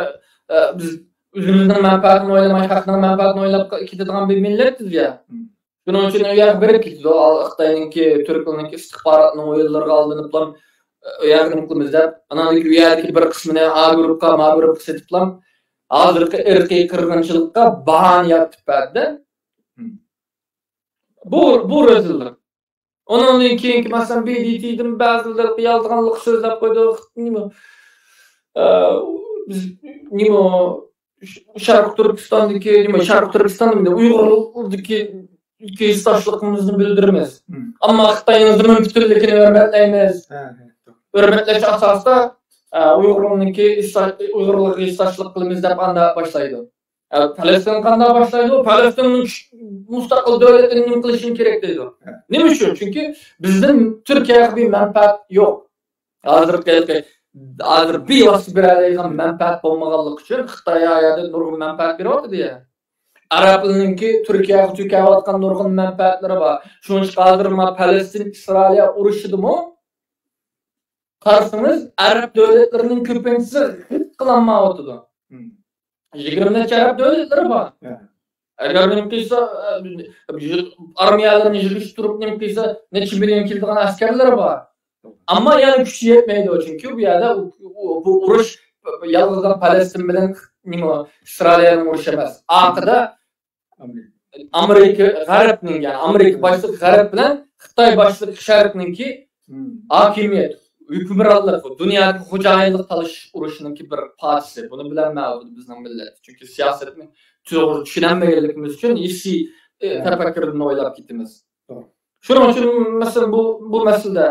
ئە، بىز ئۆزىمىزنىڭ مەنپەئەتىنى ئويلىماي، خەقنىڭ مەنپەئەتىنى ئويلاپ كېتىدىغان بىر مىللەت بىز يا. شۇنىڭ ئۈچۈن ئۇ يەرگە بېرىپ كېتىدۇ. خىتاينىڭكى، تۈركلەرنىڭكى ئىستىخباراتنىڭ ئويۇنلىرىغا ئالدىنىپلا، ئۇ يەرگە نېمە قىلىمىز دەپ، ئانان كېيىن ئۇ يەردىكى بىر قىسمىنى ئا گۇرۇپپىغا، ما گۇرۇپپىغا سېتىپلا، ھازىرقى ئىرقىي قىرغىنچىلىققا باھانە يارىتىپ بەردى. بۇ، بۇ رەزىللىق. ئۇنىڭدىن كېيىنكى، مەسىلەن، بى دى تىدىن بەزىلەر يالغانلىق سۆزلەپ قويدى. نېمە، ئە، بىز، نېمە، شەرقىي تۈركىستاندىكى، نېمە، شەرقىي تۈركىستان دېمەيدۇ، ئۇيغۇردىكى ھېسداشلىقىمىزنى بىلدۈرىمىز. ئەمما خىتاينىڭ زېمىن پۈتۈنلۈكىنى ھۆرمەتلەيمىز. ھۆرمەتلەش ئاساسىدا، ئە، ئۇيغۇرنىڭكى ھېسدا-، ئۇيغۇرلارغا ھېسداشلىق قىلىمىز دەپ ئاندا باشلايدۇ. ئە، پەلەستىن قانداق باشلايدۇ؟ پەلەستىننىڭ كۈچ-، مۇستەقىل دۆلەتنى نېمە قىلىشىم كېرەك دەيدۇ. نېمە ئۈچۈن؟ چۈنكى بىزدىن تۈركىيەگە بىر مەنپەئەت يوق. ھازىرقى، ھازىر بىۋاسىتە بېرەلەيدىغان مەنپەئەت بولمىغانلىقى ئۈچۈن خىتاي ئا يەردە نۇرغۇن مەنپەئەت بېرىۋاتىدۇ يا. ئەرەبلەرنىڭكى تۈركىيەگە تۆكۈۋاتقان نۇرغۇن مەنپەئەتلىرى بار. شۇنىڭ ئۈچۈن ھازىر مانا پەلەستىن ئىسرائىلىيە ئۇرۇشىدىمۇ قارىسىڭىز، ئەرەب دۆلەتلىرىنىڭ كۆپىنچىسى غىت قىلالمايۋاتىدۇ. يىگىرمە نەچچە ئەرەب دۆلەتلىرى بار. ئەگەر نېمە قىلسا، ئە، ئارمىيەلىرىنى يىغىشتۇرۇپ، نېمە قىلسا، نەچچە مىليون كېلىدىغان ئەسكەرلىرى بار. ئەمما يەنە كۈچى يەتمەيدۇ، چۈنكى بۇ يەردە ئۇ، ئۇ، بۇ ئۇرۇش يالغۇزلا پەلەستىن بىلەن، نېمە، ئىسرائىلىيەنىڭ ئۇرۇشى ئەمەس. ئارقىدا ئامېرىكا، غەربنىڭ، يەنى ئامېرىكا باشلىق غەرب بىلەن خىتاي باشلىق شەرقنىڭكى ھاكىمىيەت، ھۆكۈمرانلىق، دۇنيادىكى خوجايىنلىق تالىشىش ئۇرۇشىنىڭكى بىر پارچىسى. بۇنى بىلەلمەيۋاتىدۇ بىزنىڭ مىللەت. چۈنكى سىياسەتنى توغرا چۈشىنەلمىگەنلىكىمىز ئۈچۈن ھېسسىي، تەپەككۇردىن ئويلاپ كېتىمىز. شۇنىڭ ئۈچۈن، مەسىلەن، بۇ، بۇ مەسىلىدە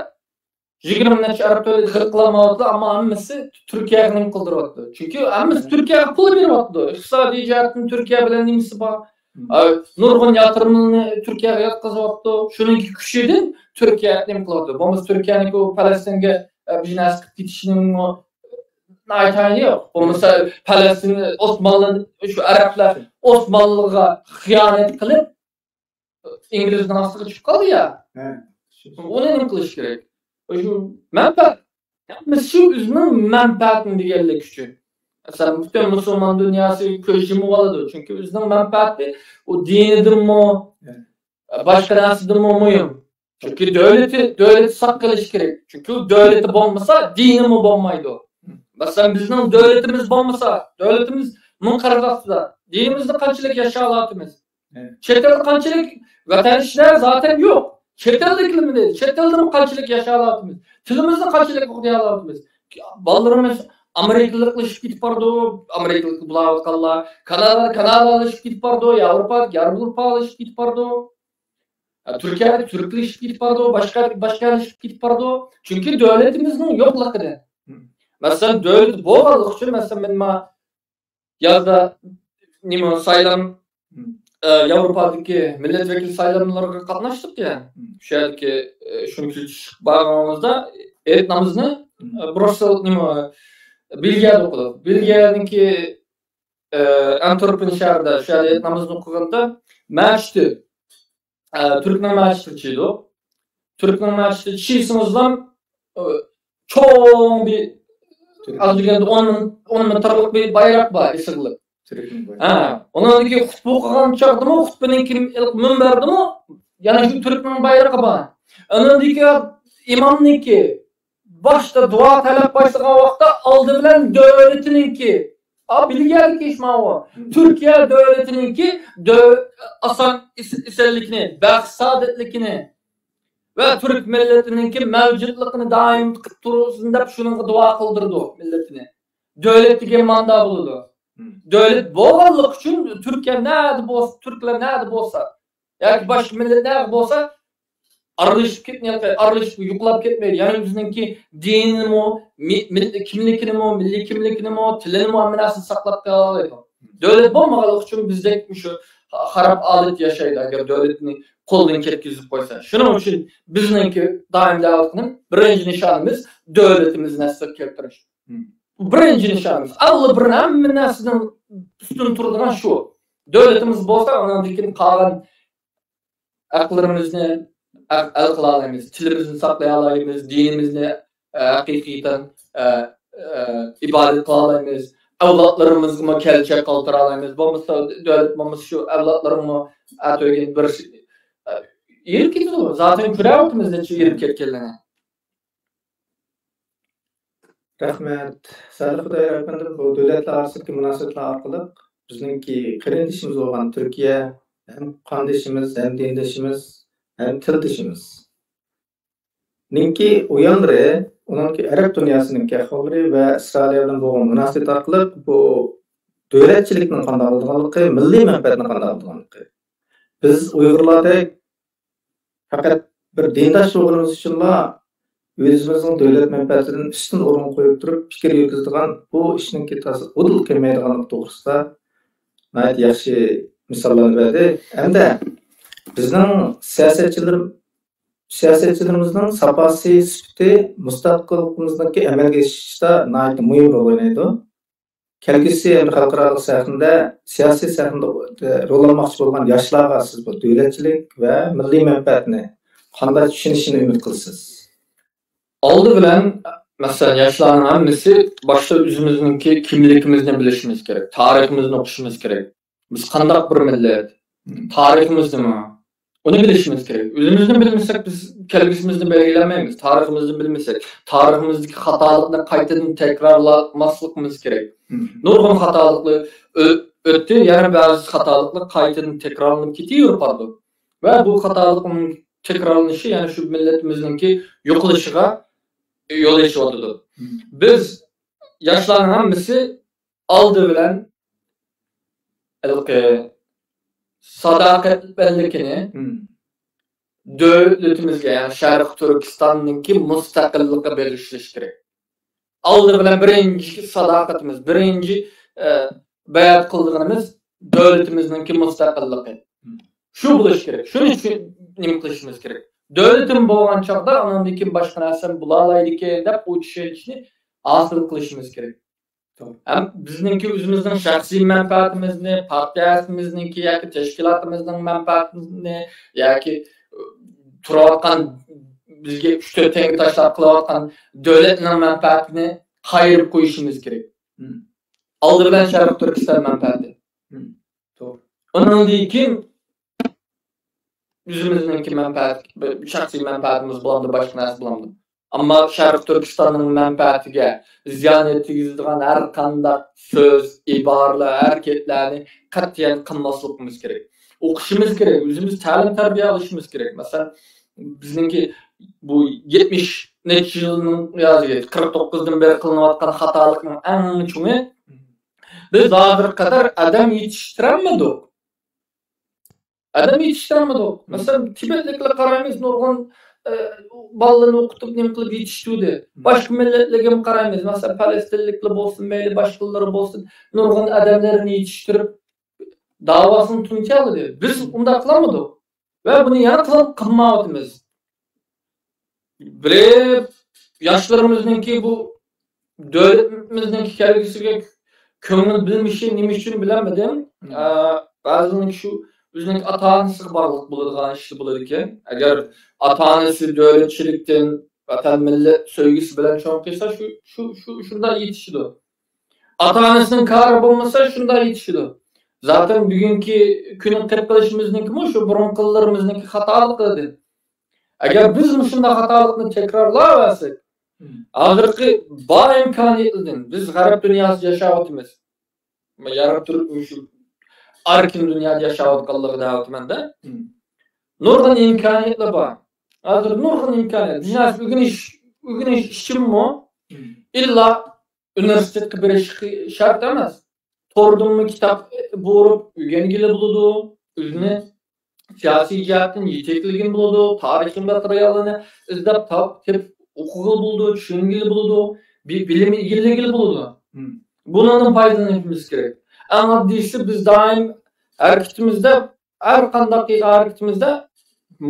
يىگىرمە نەچچە ئەرەب دۆلىتى غىرقىلانمايۋاتىدۇ، ئەمما ھەممىسى تۈركىيەگە نېمە قىلدۇرۇۋاتىدۇ؟ چۈنكى ھەممىسى تۈركىيەگە پۇل بېرىۋاتىدۇ. ئىقتىسادىي جەھەتتىن تۈركىيە بىلەن نېمىسى بار؟ ئە، نۇرغۇن ياتۇرۇملىرىنى تۈركىيەگە ياتقۇزۇۋاتىدۇ. شۇنىڭ كۈچىدىن تۈركىيە نېمە قىلىۋاتىدۇ؟ بولمىسا تۈركىيەنىڭكى ئۇ پەلەستىنگە، ئە، بىر نەرسە قىلىپ كېتىشىنىڭمۇ ناھايىتى ھايلى يوق. بولمىسا پەلەستىن، ئوسمانلى، شۇ ئەرەبلەر ئوسمانلىغا خىيانەت قىلىپ، ئىنگلىزنىڭ ئاستىغا چۈشۈپ قالدى يا. ئۇنى نېمە قىلىش كېرەك؟ شۇ مەنپەئەت. ھەممىسى شۇ ئۆزىنىڭ مەنپەئەتىنى دېگەنلىك ئۈچۈن. مەسىلەن، پۈتۈن مۇسۇلمان دۇنياسى كۆز يۇمۇۋالىدۇ. چۈنكى ئۆزىنىڭ مەنپەئەتى ئۇ دىنىدىنمۇ، باشقا نەرسىدىنمۇ مۇھىم. چۈنكى دۆلىتى، دۆلىتى ساق قېلىشى كېرەك. چۈنكى ئۇ دۆلىتى بولمىسا، دىنىمۇ بولمايدۇ. مەسىلەن، بىزنىڭ دۆلىتىمىز بولمىسا، دۆلىتىمىز مۇنقەرز ئاستىدا، دىنىمىزنى قانچىلىك ياشاۋاتىمىز؟ چەت ئەلدە قانچىلىك ۋەتەن ئىچىدە زاتەن يوق. چەت ئەلدىكىلەرمۇ دەيدۇ. چەت ئەلدىمۇ قانچىلىك ياشاۋاتىمىز؟ تىلىمىزنى قانچىلىك قوغدىيالاۋاتىمىز؟ بالىلىرىمىز ئامېرىكىلىقلىشىپ كېتىپ بارىدۇ، ئامېرىكىلىق بولۇۋاتقانلار، كانادا، كانادالىشىپ كېتىپ بارىدۇ، ياۋروپا، ياۋروپالىشىپ كېتىپ بارىدۇ. تۈركىيەدە تۈركلىشىپ كېتىپ بارىدۇ، باشقا، باشقالىشىپ كېتىپ بارىدۇ. چۈنكى دۆلىتىمىزنىڭ يوقلۇقىدىن. مەسىلەن، دۆلىتى بولغانلىقى ئۈچۈن، مەسىلەن، مەن ما يازدا نېمە سايلام، ئە، ياۋروپادىكى مىللەت ۋەكىل سايلاملىرىغا قاتناشتۇق يا. شۇ يەردىكى، ئە، شۇنى كۆزىتىشكە بارغىنىمىزدا، ھېيت نامىزىنى، ئە، بروسسېل، نېمە، بېلگىيەدە ئوقۇدۇق. بېلگىيەنىڭكى، ئە، ئەنتورپېن شەھىرىدە شۇ يەردە ھېيت نامىزىنى ئوقۇغاندا، مەسچىتى، ئە، تۈركنىڭ مەسچىتى چىدۇ. تۈركنىڭ مەسچىتى چىسىڭىزلام، ئە، چوڭ بىر، ئاز دېگەندە ئون مىڭ، ئون مېتىرلىق بىر بايراق بار، ئېسىقلىق. ھە، ئۇنىڭدىكى خۇتبە ئوقۇغان چاغدىمۇ، خۇتبىنىڭكى مۇنبەردىمۇ يەنە شۇ تۈركنىڭ بايرىقى بار. ئۇنىڭدىكى ئىمامنىڭكى باشتا دۇئا تەلەپ باشلىغان ۋاقىتتا ئالدى بىلەن دۆلىتىنىڭكى، ئا، بىلگەنلىك ئىش ماۋۇ. تۈركىيە دۆلىتىنىڭكى دۆ-، ئاسان ئېس-، ئېسەنلىكىنى، بەخت سائادەتلىكىنى ۋە تۈرك مىللىتىنىڭكى مەۋجۇتلۇقىنى دائىم قىلىپ تۇرسۇن دەپ شۇنىڭغا دۇئا قىلدۇرىدۇ مىللىتىنى. دۆلەت دېگەن ماندا بولىدۇ. دۆلەت بولغانلىقى ئۈچۈن تۈركىيە نەدە بولسا، تۈركلەر نەدە بولسا، ياكى باشقا مىللەت نەدە بولسا، ئارىلىشىپ كەتمەي، ئارىلىشىپ يوقلاپ كەتمەيدۇ. يەنى ئۆزىنىڭكى دىنىنىمۇ، مىللىي كىملىكىنىمۇ، مىللىي كىملىكىنىمۇ، تىلىنىمۇ، ھەممە نەرسىنى ساقلاپ قالالايدۇ. دۆلەت بولمىغانلىقى ئۈچۈن بىزدەك مۇشۇ خاراب ھالەتتە ياشايدۇ، ئەگەر دۆلەتنى قولدىن كەتكۈزۈپ قويسا. شۇنىڭ ئۈچۈن بىزنىڭكى دائىم دەۋاتقىنى بىرىنچى نىشانىمىز دۆلىتىمىزنى ئەسلىگە كەلتۈرۈش. بىرىنچى نىشانىمىز. ئەڭ بىر ھەممە نەرسىدىن ئۈستۈن تۇرىدىغان شۇ. دۆلىتىمىز بولسا، ئاندىن كېيىن قالغان ھەقلىرىمىزنى ئە-، ئەل قىلالايمىز، تىلىمىزنى ساقلىيالايمىز، دىنىمىزنى، ئە، ھەقىقەتەن، ئە، ئە، ئىبادەت قىلالايمىز. ئەۋلادلىرىمىزغىمۇ كەلچەك قالدۇرالايمىز. بولمىسا، دۆلەت بولمىسا، شۇ ئەۋلادلىرىمۇ ئەتىگۈن بىر، ئە، ئېرىپ كېتىدۇ. زاتەن كۆرۈۋاتىمىز نەچچە ئېرىپ كەتكەنلىرىنى. رەھمەت. سەئدى خۇدايار ئەپەندىم، بۇ دۆلەتلەر ئارىسىدىكى مۇناسىۋەتلەر ئارقىلىق بىزنىڭكى قېرىندىشىمىز بولغان تۈركىيە ھەم قاندىشىمىز، ھەم دىندىشىمىز، ھەم تىلدىشىمىز. نىڭكى ئۇيانلىرى، ئۇنىڭكى ئەرەب دۇنياسىنىڭكى ئەھۋاللىرى ۋە ئىسرائىلىيە بىلەن بولغان مۇناسىۋەت ئارقىلىق بۇ دۆلەتچىلىكنىڭ قانداق بولىدىغانلىقى، مىللىي مەنپەئەتنىڭ قانداق بولىدىغانلىقى. بىز ئۇيغۇرلاردەك پەقەت بىر دىنداش بولغىنىمىز ئۈچۈنلا ئۆزىمىزنىڭ دۆلەت مەنپەئەتىدىن ئۈستۈن ئورۇنغا قويۇپ تۇرۇپ پىكىر يۈرگۈزىدىغان بۇ ئىشنىڭكى تازا ئۇدۇل كەلمەيدىغانلىقى توغرىسىدا ناھايىتى ياخشى مىساللارنى بەردى. ھەمدە بىزنىڭ سىياسەتچىلىرىم-، سىياسەتچىلىرىمىزنىڭ ساپاسى، سۈپىتى مۇستەقىللىقىمىزنىڭكى ئەمەلگە ئېشىشىدا ناھايىتى مۇھىم رول ئوينايدۇ. كەلگۈسى ھەمدە خەلقئارالىق سەھنىدە، سىياسىي سەھنىدە رول ئالماقچى بولغان ياشلارغا سىز بۇ دۆلەتچىلىك ۋە مىللىي مەنپەئەتنى قانداق چۈشىنىشىنى ئۈمىد قىلىسىز؟ ئالدى بىلەن، مەسىلەن، ياشلارنىڭ ھەممىسى باشتا ئۆزىمىزنىڭكى كىملىكىمىزنى بىلىشىمىز كېرەك، تارىخىمىزنى ئوقۇشىمىز كېرەك. بىز قانداق بىر مىللەت؟ تارىخىمىز نېمە؟ ئۇنى بىلىشىمىز كېرەك. ئۆزىمىزنى بىلمىسەك، بىز كەلگۈسىمىزنى بەلگىلەلمەيمىز. تارىخىمىزنى بىلمىسەك، تارىخىمىزدىكى خاتالىقنى قايتىدىن تەكرارلىماسلىقىمىز كېرەك. نۇرغۇن خاتالىقلار ئۆ-، ئۆتتى، يەنە بەزى خاتالىقلار قايتىدىن تەكرارلىنىپ كېتىۋېرىپ بارىدۇ. ۋە بۇ خاتالىقنىڭ تەكرارلىنىشى يەنە شۇ مىللىتىمىزنىڭكى يوقىلىشىغا يول ئېچىۋاتىدۇ. بىز ياشلارنىڭ ھەممىسى ئالدى بىلەن ھېلىقى ساداقەتپەنلىكىنى دۆلىتىمىزگە، يەنى شەرقىي تۈركىستاننىڭكى مۇستەقىللىقىغا بېغىشلىشى كېرەك. ئالدى بىلەن بىرىنچى ساداقىتىمىز، بىرىنچى، ئە، بەيئەت قىلىدىغىنىمىز دۆلىتىمىزنىڭكى مۇستەقىللىقى. شۇ بولۇشى كېرەك. شۇنى شۇ نېمە قىلىشىمىز كېرەك. دۆلىتىم بولغان چاغدا ئاناندىن كېيىن باشقا نەرسەم بولالايدىكەن دەپ ئۇ چۈشەنچنى ھاسىل قىلىشىمىز كېرەك. ھەم بىزنىڭكى ئۆزىمىزنىڭ شەخسىي مەنپەئەتىمىزنى، پارتىيەمىزنىڭكى ياكى تەشكىلاتىمىزنىڭ مەنپەئەتىنى ياكى تۇرۇۋاتقان بىزگە ئۈچ تۆت تەڭگە تاشلاپ قىلىۋاتقان دۆلەتنىڭ مەنپەئەتىنى قايرىپ قويۇشىمىز كېرەك. ئالدى بىلەن شەرقىي تۈركىستان مەنپەئەتى. ئۇنىڭدىن كېيىن ئۆزىمىزنىڭكى مەنپەئەت، شەخسىي مەنپەئەتىمىز بولامدۇ، باشقا نەرسە بولامدۇ؟ ئەمما شەرقىي تۈركىستاننىڭ مەنپەئەتىگە زىيان يەتكۈزىدىغان ھەر قانداق سۆز، ئىبارىلەر، ھەرىكەتلەرنى قەتئىيەن قىلماسلىقىمىز كېرەك. ئوقۇشىمىز كېرەك، ئۆزىمىز تەلىم-تەربىيە ئېلىشىمىز كېرەك. مەسىلەن، بىزنىڭكى بۇ يەتمىش نەچچە يىلنىڭ يا قىرىق توققۇزدىن بېرى قىلىنىۋاتقان خاتالىقنىڭ ئەڭ چوڭى، بىز ھازىرغا قەدەر ئادەم يېتىشتۈرەلمىدۇق. ئادەم يېتىشتۈرەلمىدۇق. مەسىلەن، تىبەتلىكلەرگە قارايمىز، نۇرغۇن، ئە، بالىلارنى ئوقۇتۇپ، نېمە قىلىپ يېتىشتۈردى. باشقا مىللەتلەرگە قارايمىز، مەسىلەن، پەلەستىنلىكلەر بولسۇن، مەيلى باشقىلىرى بولسۇن، نۇرغۇن ئادەملەرنى يېتىشتۈرۈپ، داۋاسىنى تۇنجىيالىدى. بىز ئۇنداق قىلالمىدۇق. ۋە بۇنى يەنە قىل-، قىلمايۋاتىمىز. بىرى ياشلىرىمىزنىڭكى بۇ دۆلىتىمىزنىڭكى كەلگۈسىگە كۆڭۈل بۆلمىشى نېمە ئۈچۈن بىلەلمىدىم. ئە، بەزىنىڭكى شۇ ئۆزىنىڭكى ئاتا-ئانىسىغا باغلىق بولىدىغان ئىشلار بولىدىكەن. ئەگەر ئاتا-ئانىسى دۆلەتچىلىكتىن، ۋەتەن، مىللەت سۆيگۈسى بىلەن چوڭ قىلسا، شۇ، شۇ، شۇ، شۇنداق يېتىشىدۇ. ئاتا-ئانىسىنىڭ كارى بولمىسا، شۇنداق يېتىشىدۇ. زاتەن بۈگۈنكى كۈنى قىلىپ قېلىشىمىزنىڭكىمۇ شۇ بۇرۇنقىلىرىمىزنىڭكى خاتالىقى ئىدى. ئەگەر بىز مۇشۇنداق خاتالىقنى تەكرارلاۋەرسەك، ھازىرقى بار ئىمكانىيەتلەردىن بىز غەرب دۇنياسىدا ياشاۋاتىمىز. يارقىن شۇ ئەركىن دۇنيادا ياشاۋاتقانلىقى دەۋاتىمەن-دە. نۇرغۇن ئىمكانىيەتلەر بار. ھازىر نۇرغۇن ئىمكانىيەت. بىزنىڭ ئۆگىنىش، ئۆگىنىش ئىچىنمۇ ئىللا ئۇنىۋېرسىتېتقا بېرىش شەرت ئەمەس. توردىنمۇ كىتاب بۇرۇپ ئۆگەنگىلى بولىدۇ. ئۆزىنى سىياسىي جەھەتتىن يېتەكلىگىلى بولىدۇ. تارىخىي ماتېرىياللارنى ئىزدەپ تاپ-، تېپىپ ئوقۇغىلى بولىدۇ، چۈشەنگىلى بولىدۇ، بىلىم ئىگىلىگىلى بولىدۇ. بۇنىڭدىن پايدىلىنىشىمىز كېرەك. ئەڭ ئاددىيسى، بىز دائىم ھەرىكىتىمىزدە، ھەر قانداق ھەرىكىتىمىزدە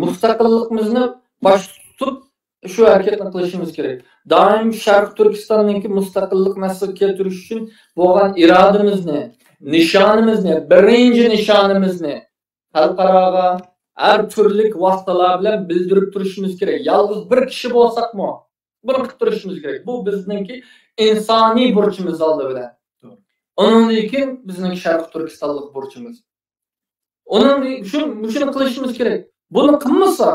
مۇستەقىللىقىمىزنى باش تۇتۇپ، شۇ ھەرىكەتنى قىلىشىمىز كېرەك. دائىم شەرقىي تۈركىستاننىڭكى مۇستەقىللىقىنى ھاسىل كەلتۈرۈش ئۈچۈن بولغان ئىرادىمىزنى، نىشانىمىزنى، بىرىنچى نىشانىمىزنى خەلقئاراغا ھەر تۈرلۈك ۋاسىتىلەر بىلەن بىلدۈرۈپ تۇرۇشىمىز كېرەك. يالغۇز بىر كىشى بولساقمۇ، بۇنى قىلىپ تۇرۇشىمىز كېرەك. بۇ بىزنىڭكى ئىنسانىي بۇرچىمىز ئالدى بىلەن. ئۇنىڭدىن كېيىن بىزنىڭكى شەرقىي تۈركىستانلىق بۇرچىمىز. ئۇنىڭ شۇ، مۇشۇنى قىلىشىمىز كېرەك. بۇنى قىلمىسا،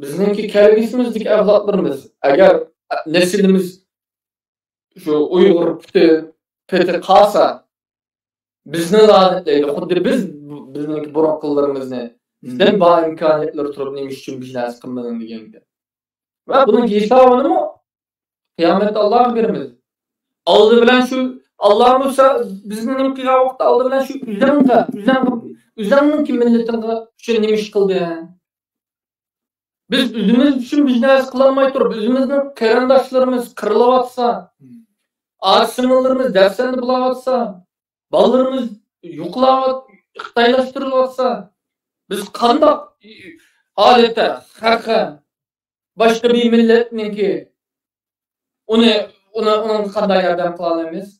بىزنىڭكى كەلگۈسىمىزدىكى ئەۋلادلىرىمىز، ئەگەر نەسلىمىز شۇ ئۇيغۇر پۇتى، پېتى قالسا، بىزنى لەنەتلەيدۇ. خۇددى بىز بىزنىڭكى بۇرۇنقىلىرىمىزنى، سەن بار ئىمكانىيەتلىرى تۇرۇپ، نېمە ئۈچۈن بىر نەرسە قىلمىدىڭ دېگەندە. ۋە بۇنىڭ ھېسابىنىمۇ قىيامەتتە ئاللاغا بېرىمىز. ئالدى بىلەن شۇ، ئاللا بولسا بىزنى نېمە قىلغان ۋاقىتتا، ئالدى بىلەن شۇ ئۆزەڭگە، ئۆزەڭگە، ئۆزەڭنىڭكى مىللىتىڭگە ئۈچۈن نېمە ئىش قىلدىڭ؟ بىز ئۆزىمىز ئۈچۈن بىر نەرسە قىلالماي تۇرۇپ، ئۆزىمىزنىڭ قېرىنداشلىرىمىز قىرىلىۋاتسا، ئاچا-سىڭىللىرىمىز دەپسەندە بولاۋاتسا، بالىلىرىمىز يوقىلاۋات-، خىتايلاشتۇرۇلۇۋاتسا، بىز قانداق ھالەتتە خەققە، باشقا بىر مىللەتنىڭكى ئۇنى، ئۇنى، ئۇنىڭغا قانداق ياردەم قىلالايمىز؟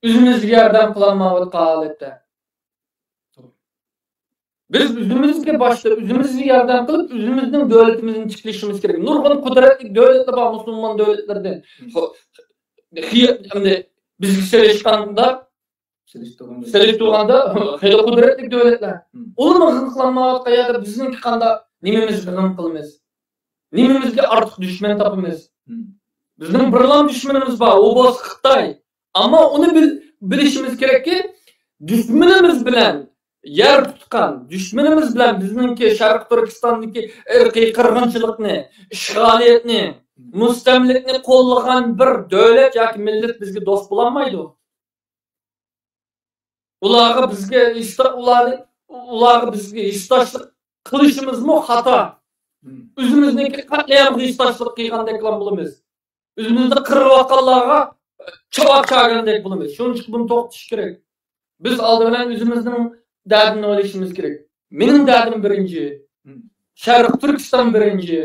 ئۆزىمىزگە ياردەم قىلالمايۋاتقان ھالەتتە. بىز ئۆزىمىزگە باشتا، ئۆزىمىزگە ياردەم قىلىپ، ئۆزىمىزنىڭ دۆلىتىمىزنى تىكلىشىمىز كېرەك. نۇرغۇن قۇدرەتلىك دۆلەتلەر بار، مۇسۇلمان دۆلەتلەردىن. خو-، خىي-، ئەمدى بىزگە سېلىشقاندا، سېلىشتۇرغاندا خېلى قۇدرەتلىك دۆلەتلەر. ئۇلارمۇ غەم قىلالمايۋاتقان يەردە بىزنىڭكى قانداق، نېمىمىزگە غەم قىلىمىز؟ نېمىمىزگە ئارتۇق دۈشمەن تاپىمىز؟ بىزنىڭ بىرلا دۈشمىنىمىز بار، ئۇ بولسا خىتاي. ئەمما ئۇنى بىل-، بىلىشىمىز كېرەككى، دۈشمىنىمىز بىلەن يەر تۇتقان، دۈشمىنىمىز بىلەن بىزنىڭكى شەرقىي تۈركىستاندىكى ئىرقىي قىرغىنچىلىقنى، ئىشغالىيەتنى، مۇستەملىكىنى قوللىغان بىر دۆلەت ياكى مىللەت بىزگە دوست بولالمايدۇ. ئۇلارغا، بىزگە ھېچ، ئۇلارنى ئۇلارغا بىزگە ھېسداشلىق قىلىشىمىزمۇ خاتا. ئۆزىمىزنىڭكى قەتلىئامغا ھېسداشلىق قىلغاندەكلا بولىمىز. ئۆزىمىزنى قىرىۋاتقانلارغا چاۋاك چاغىغاندەك بولىمىز. شۇنىڭ ئۈچۈن بۇنى توختىتىش كېرەك. بىز ئالدى بىلەن ئۆزىمىزنىڭ دەردىنى ئويلىشىمىز كېرەك. مېنىڭ دەردىم بىرىنچى. شەرقىي تۈركىستان بىرىنچى.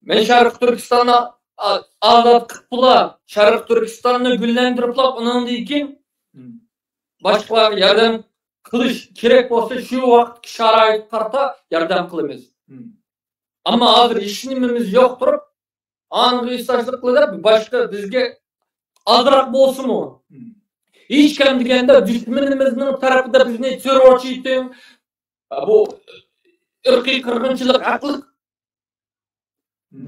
مەن شەرقىي تۈركىستاننى ئا-، ئازاد قىلىپلا، شەرقىي تۈركىستاننى گۈللەندۈرۈپلا، ئۇنىڭدىن كېيىن باشقىلارغا ياردەم قىلىش كېرەك بولسا، شۇ ۋاقىتقا شارائىتقا قارىتا ياردەم قىلىمىز. ئەمما ھازىر ھېچ نېمىمىز يوق تۇرۇپ، ئانىغا ھېسداشلىق قىلىدۇ، باشقا بىزگە ئازراق بولسىمۇ، ھېچ كەم دېگەندە دۈشمىنىمىزنىڭ تەرىپىدە بىزنى تېررورچى دېيىڭ، بۇ ئىرقىي قىرغىنچىلىق ھەقلىق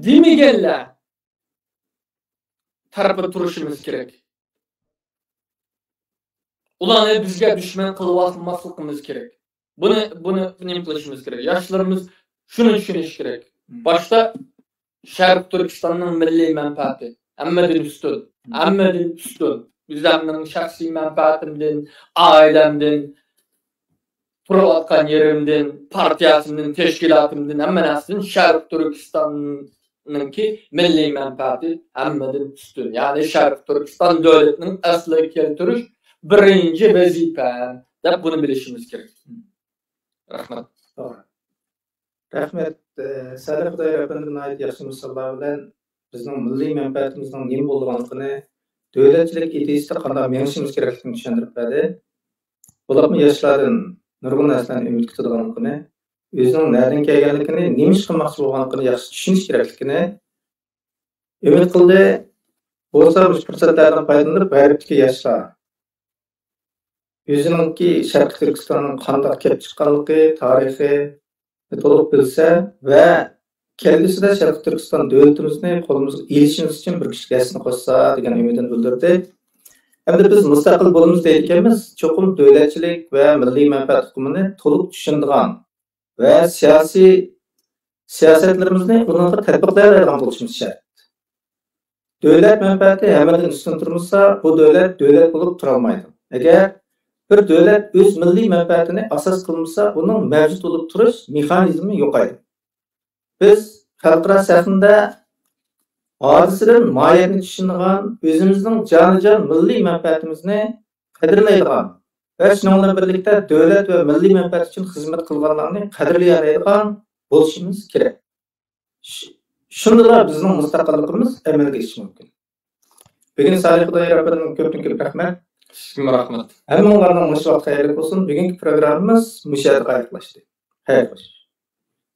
دېمىگەنلەر تەرىپىدە تۇرۇشىمىز كېرەك. ئۇلارنى بىزگە دۈشمەن قىلىۋالماسلىقىمىز كېرەك. بۇنى، بۇنى نېمە قىلىشىمىز كېرەك؟ ياشلىرىمىز شۇنى چۈشىنىشى كېرەك. باشتا شەرقىي تۈركىستاننىڭ مىللىي مەنپەئەتى ھەممىدىن ئۈستۈن. ھەممىدىن ئۈستۈن. ئۆزۈمنىڭ شەخسىي مەنپەئەتىمدىن، ئائىلەمدىن، تۇرۇۋاتقان يېرىمدىن، پارتىيەسىمدىن، تەشكىلاتىمدىن، ھەممە نەرسىدىن شەرقىي تۈركىستاننىڭكى مىللىي مەنپەئەتى ھەممىدىن ئۈستۈن. يەنى شەرقىي تۈركىستان دۆلىتىنىڭ ئەسلىگە كەلتۈرۈش بىرىنچى ۋەزىپەم دەپ بۇنى بىلىشىمىز كېرەك. رەھمەت. توغرا. رەھمەت. ئە، سالىھ خۇدايار ئەپەندى ناھايىتى ياخشى مىساللار بىلەن بىزنىڭ مىللىي مەنپەئەتىمىزنىڭ نېمە بولىدىغانلىقىنى، دۆلەتچىلىك ئىدىيىسىدە قانداق مېڭىشىمىز كېرەكلىكىنى چۈشەندۈرۈپ بەردى. بولۇپمۇ ياشلاردىن نۇرغۇن نەرسىلەرنى ئۈمىد كۈتىدىغانلىقىنى، ئۆزىنىڭ نەدىن كەلگەنلىكىنى، نېمە ئىش قىلماقچى بولغانلىقىنى ياخشى چۈشىنىش كېرەكلىكىنى ئۈمىد قىلدى. بولسا مۇشۇ پۇرسەتلەردىن پايدىلىنىپ، غەربتىكى ياشلار ئۆزىنىڭكى شەرقىي تۈركىستاننىڭ قانداق كېلىپ چىققانلىقى، تارىخى، تولۇق بىلسە ۋە كەلگۈسىدە شەرقىي تۈركىستان دۆلىتىمىزنى قولىمىزغا ئېلىشىمىز ئۈچۈن بىر كۈچلۈك ھەسسىنى قوشسا دېگەن ئۈمىدىنى بىلدۈردى. ئەمدى بىز مۇستەقىل بولىمىز دەيدىكەنمىز، چوقۇم دۆلەتچىلىك ۋە مىللىي مەنپەئەت ئۇقۇمىنى تولۇق چۈشىنىدىغان ۋە سىياسىي سىياسەتلىرىمىزنى ئۇنىڭغا تەتبىقلىيالايدىغان بولۇشىمىز شەرت. دۆلەت مەنپەئەتى ھەممىدىن ئۈستۈن تۇرمىسا، بۇ دۆلەت دۆلەت بولۇپ تۇرالمايدۇ. ئەگەر بىر دۆلەت ئۆز مىللىي مەنپەئەتىنى ئاساس قىلمىسا، ئۇنىڭ مەۋجۇت بولۇپ تۇرۇش مېخانىزمى يوقايدۇ. بىز خەلقئارا سەھنىدە ھادىسىدىن ماھىيەتنى چۈشىنىدىغان، ئۆزىمىزنىڭ جانىجان مىللىي مەنپەئەتىمىزنى قەدىرلەيدىغان ۋە شۇنىڭ بىلەن بىرلىكتە دۆلەت ۋە مىللىي مەنپەئەت ئۈچۈن خىزمەت قىلغانلارنى قەدىرلىيەلەيدىغان بولۇشىمىز كېرەك. ش-، شۇندىلا بىزنىڭ مۇستەقىللىقىمىز ئەمەلگە ئېشىشى مۇمكىن. بۈگۈن سالىھ خۇدايار ئەپەندىمگە كۆپتىن كۆپ رەھمەت. سىزگىمۇ رەھمەت. ھەممىڭلارنىڭ مۇشۇ ۋاقىت خەيرلىك بولسۇن. بۈگۈنكى پروگراممىمىز مۇشۇ يەردە ئاياغلاشتى. خەير خوش.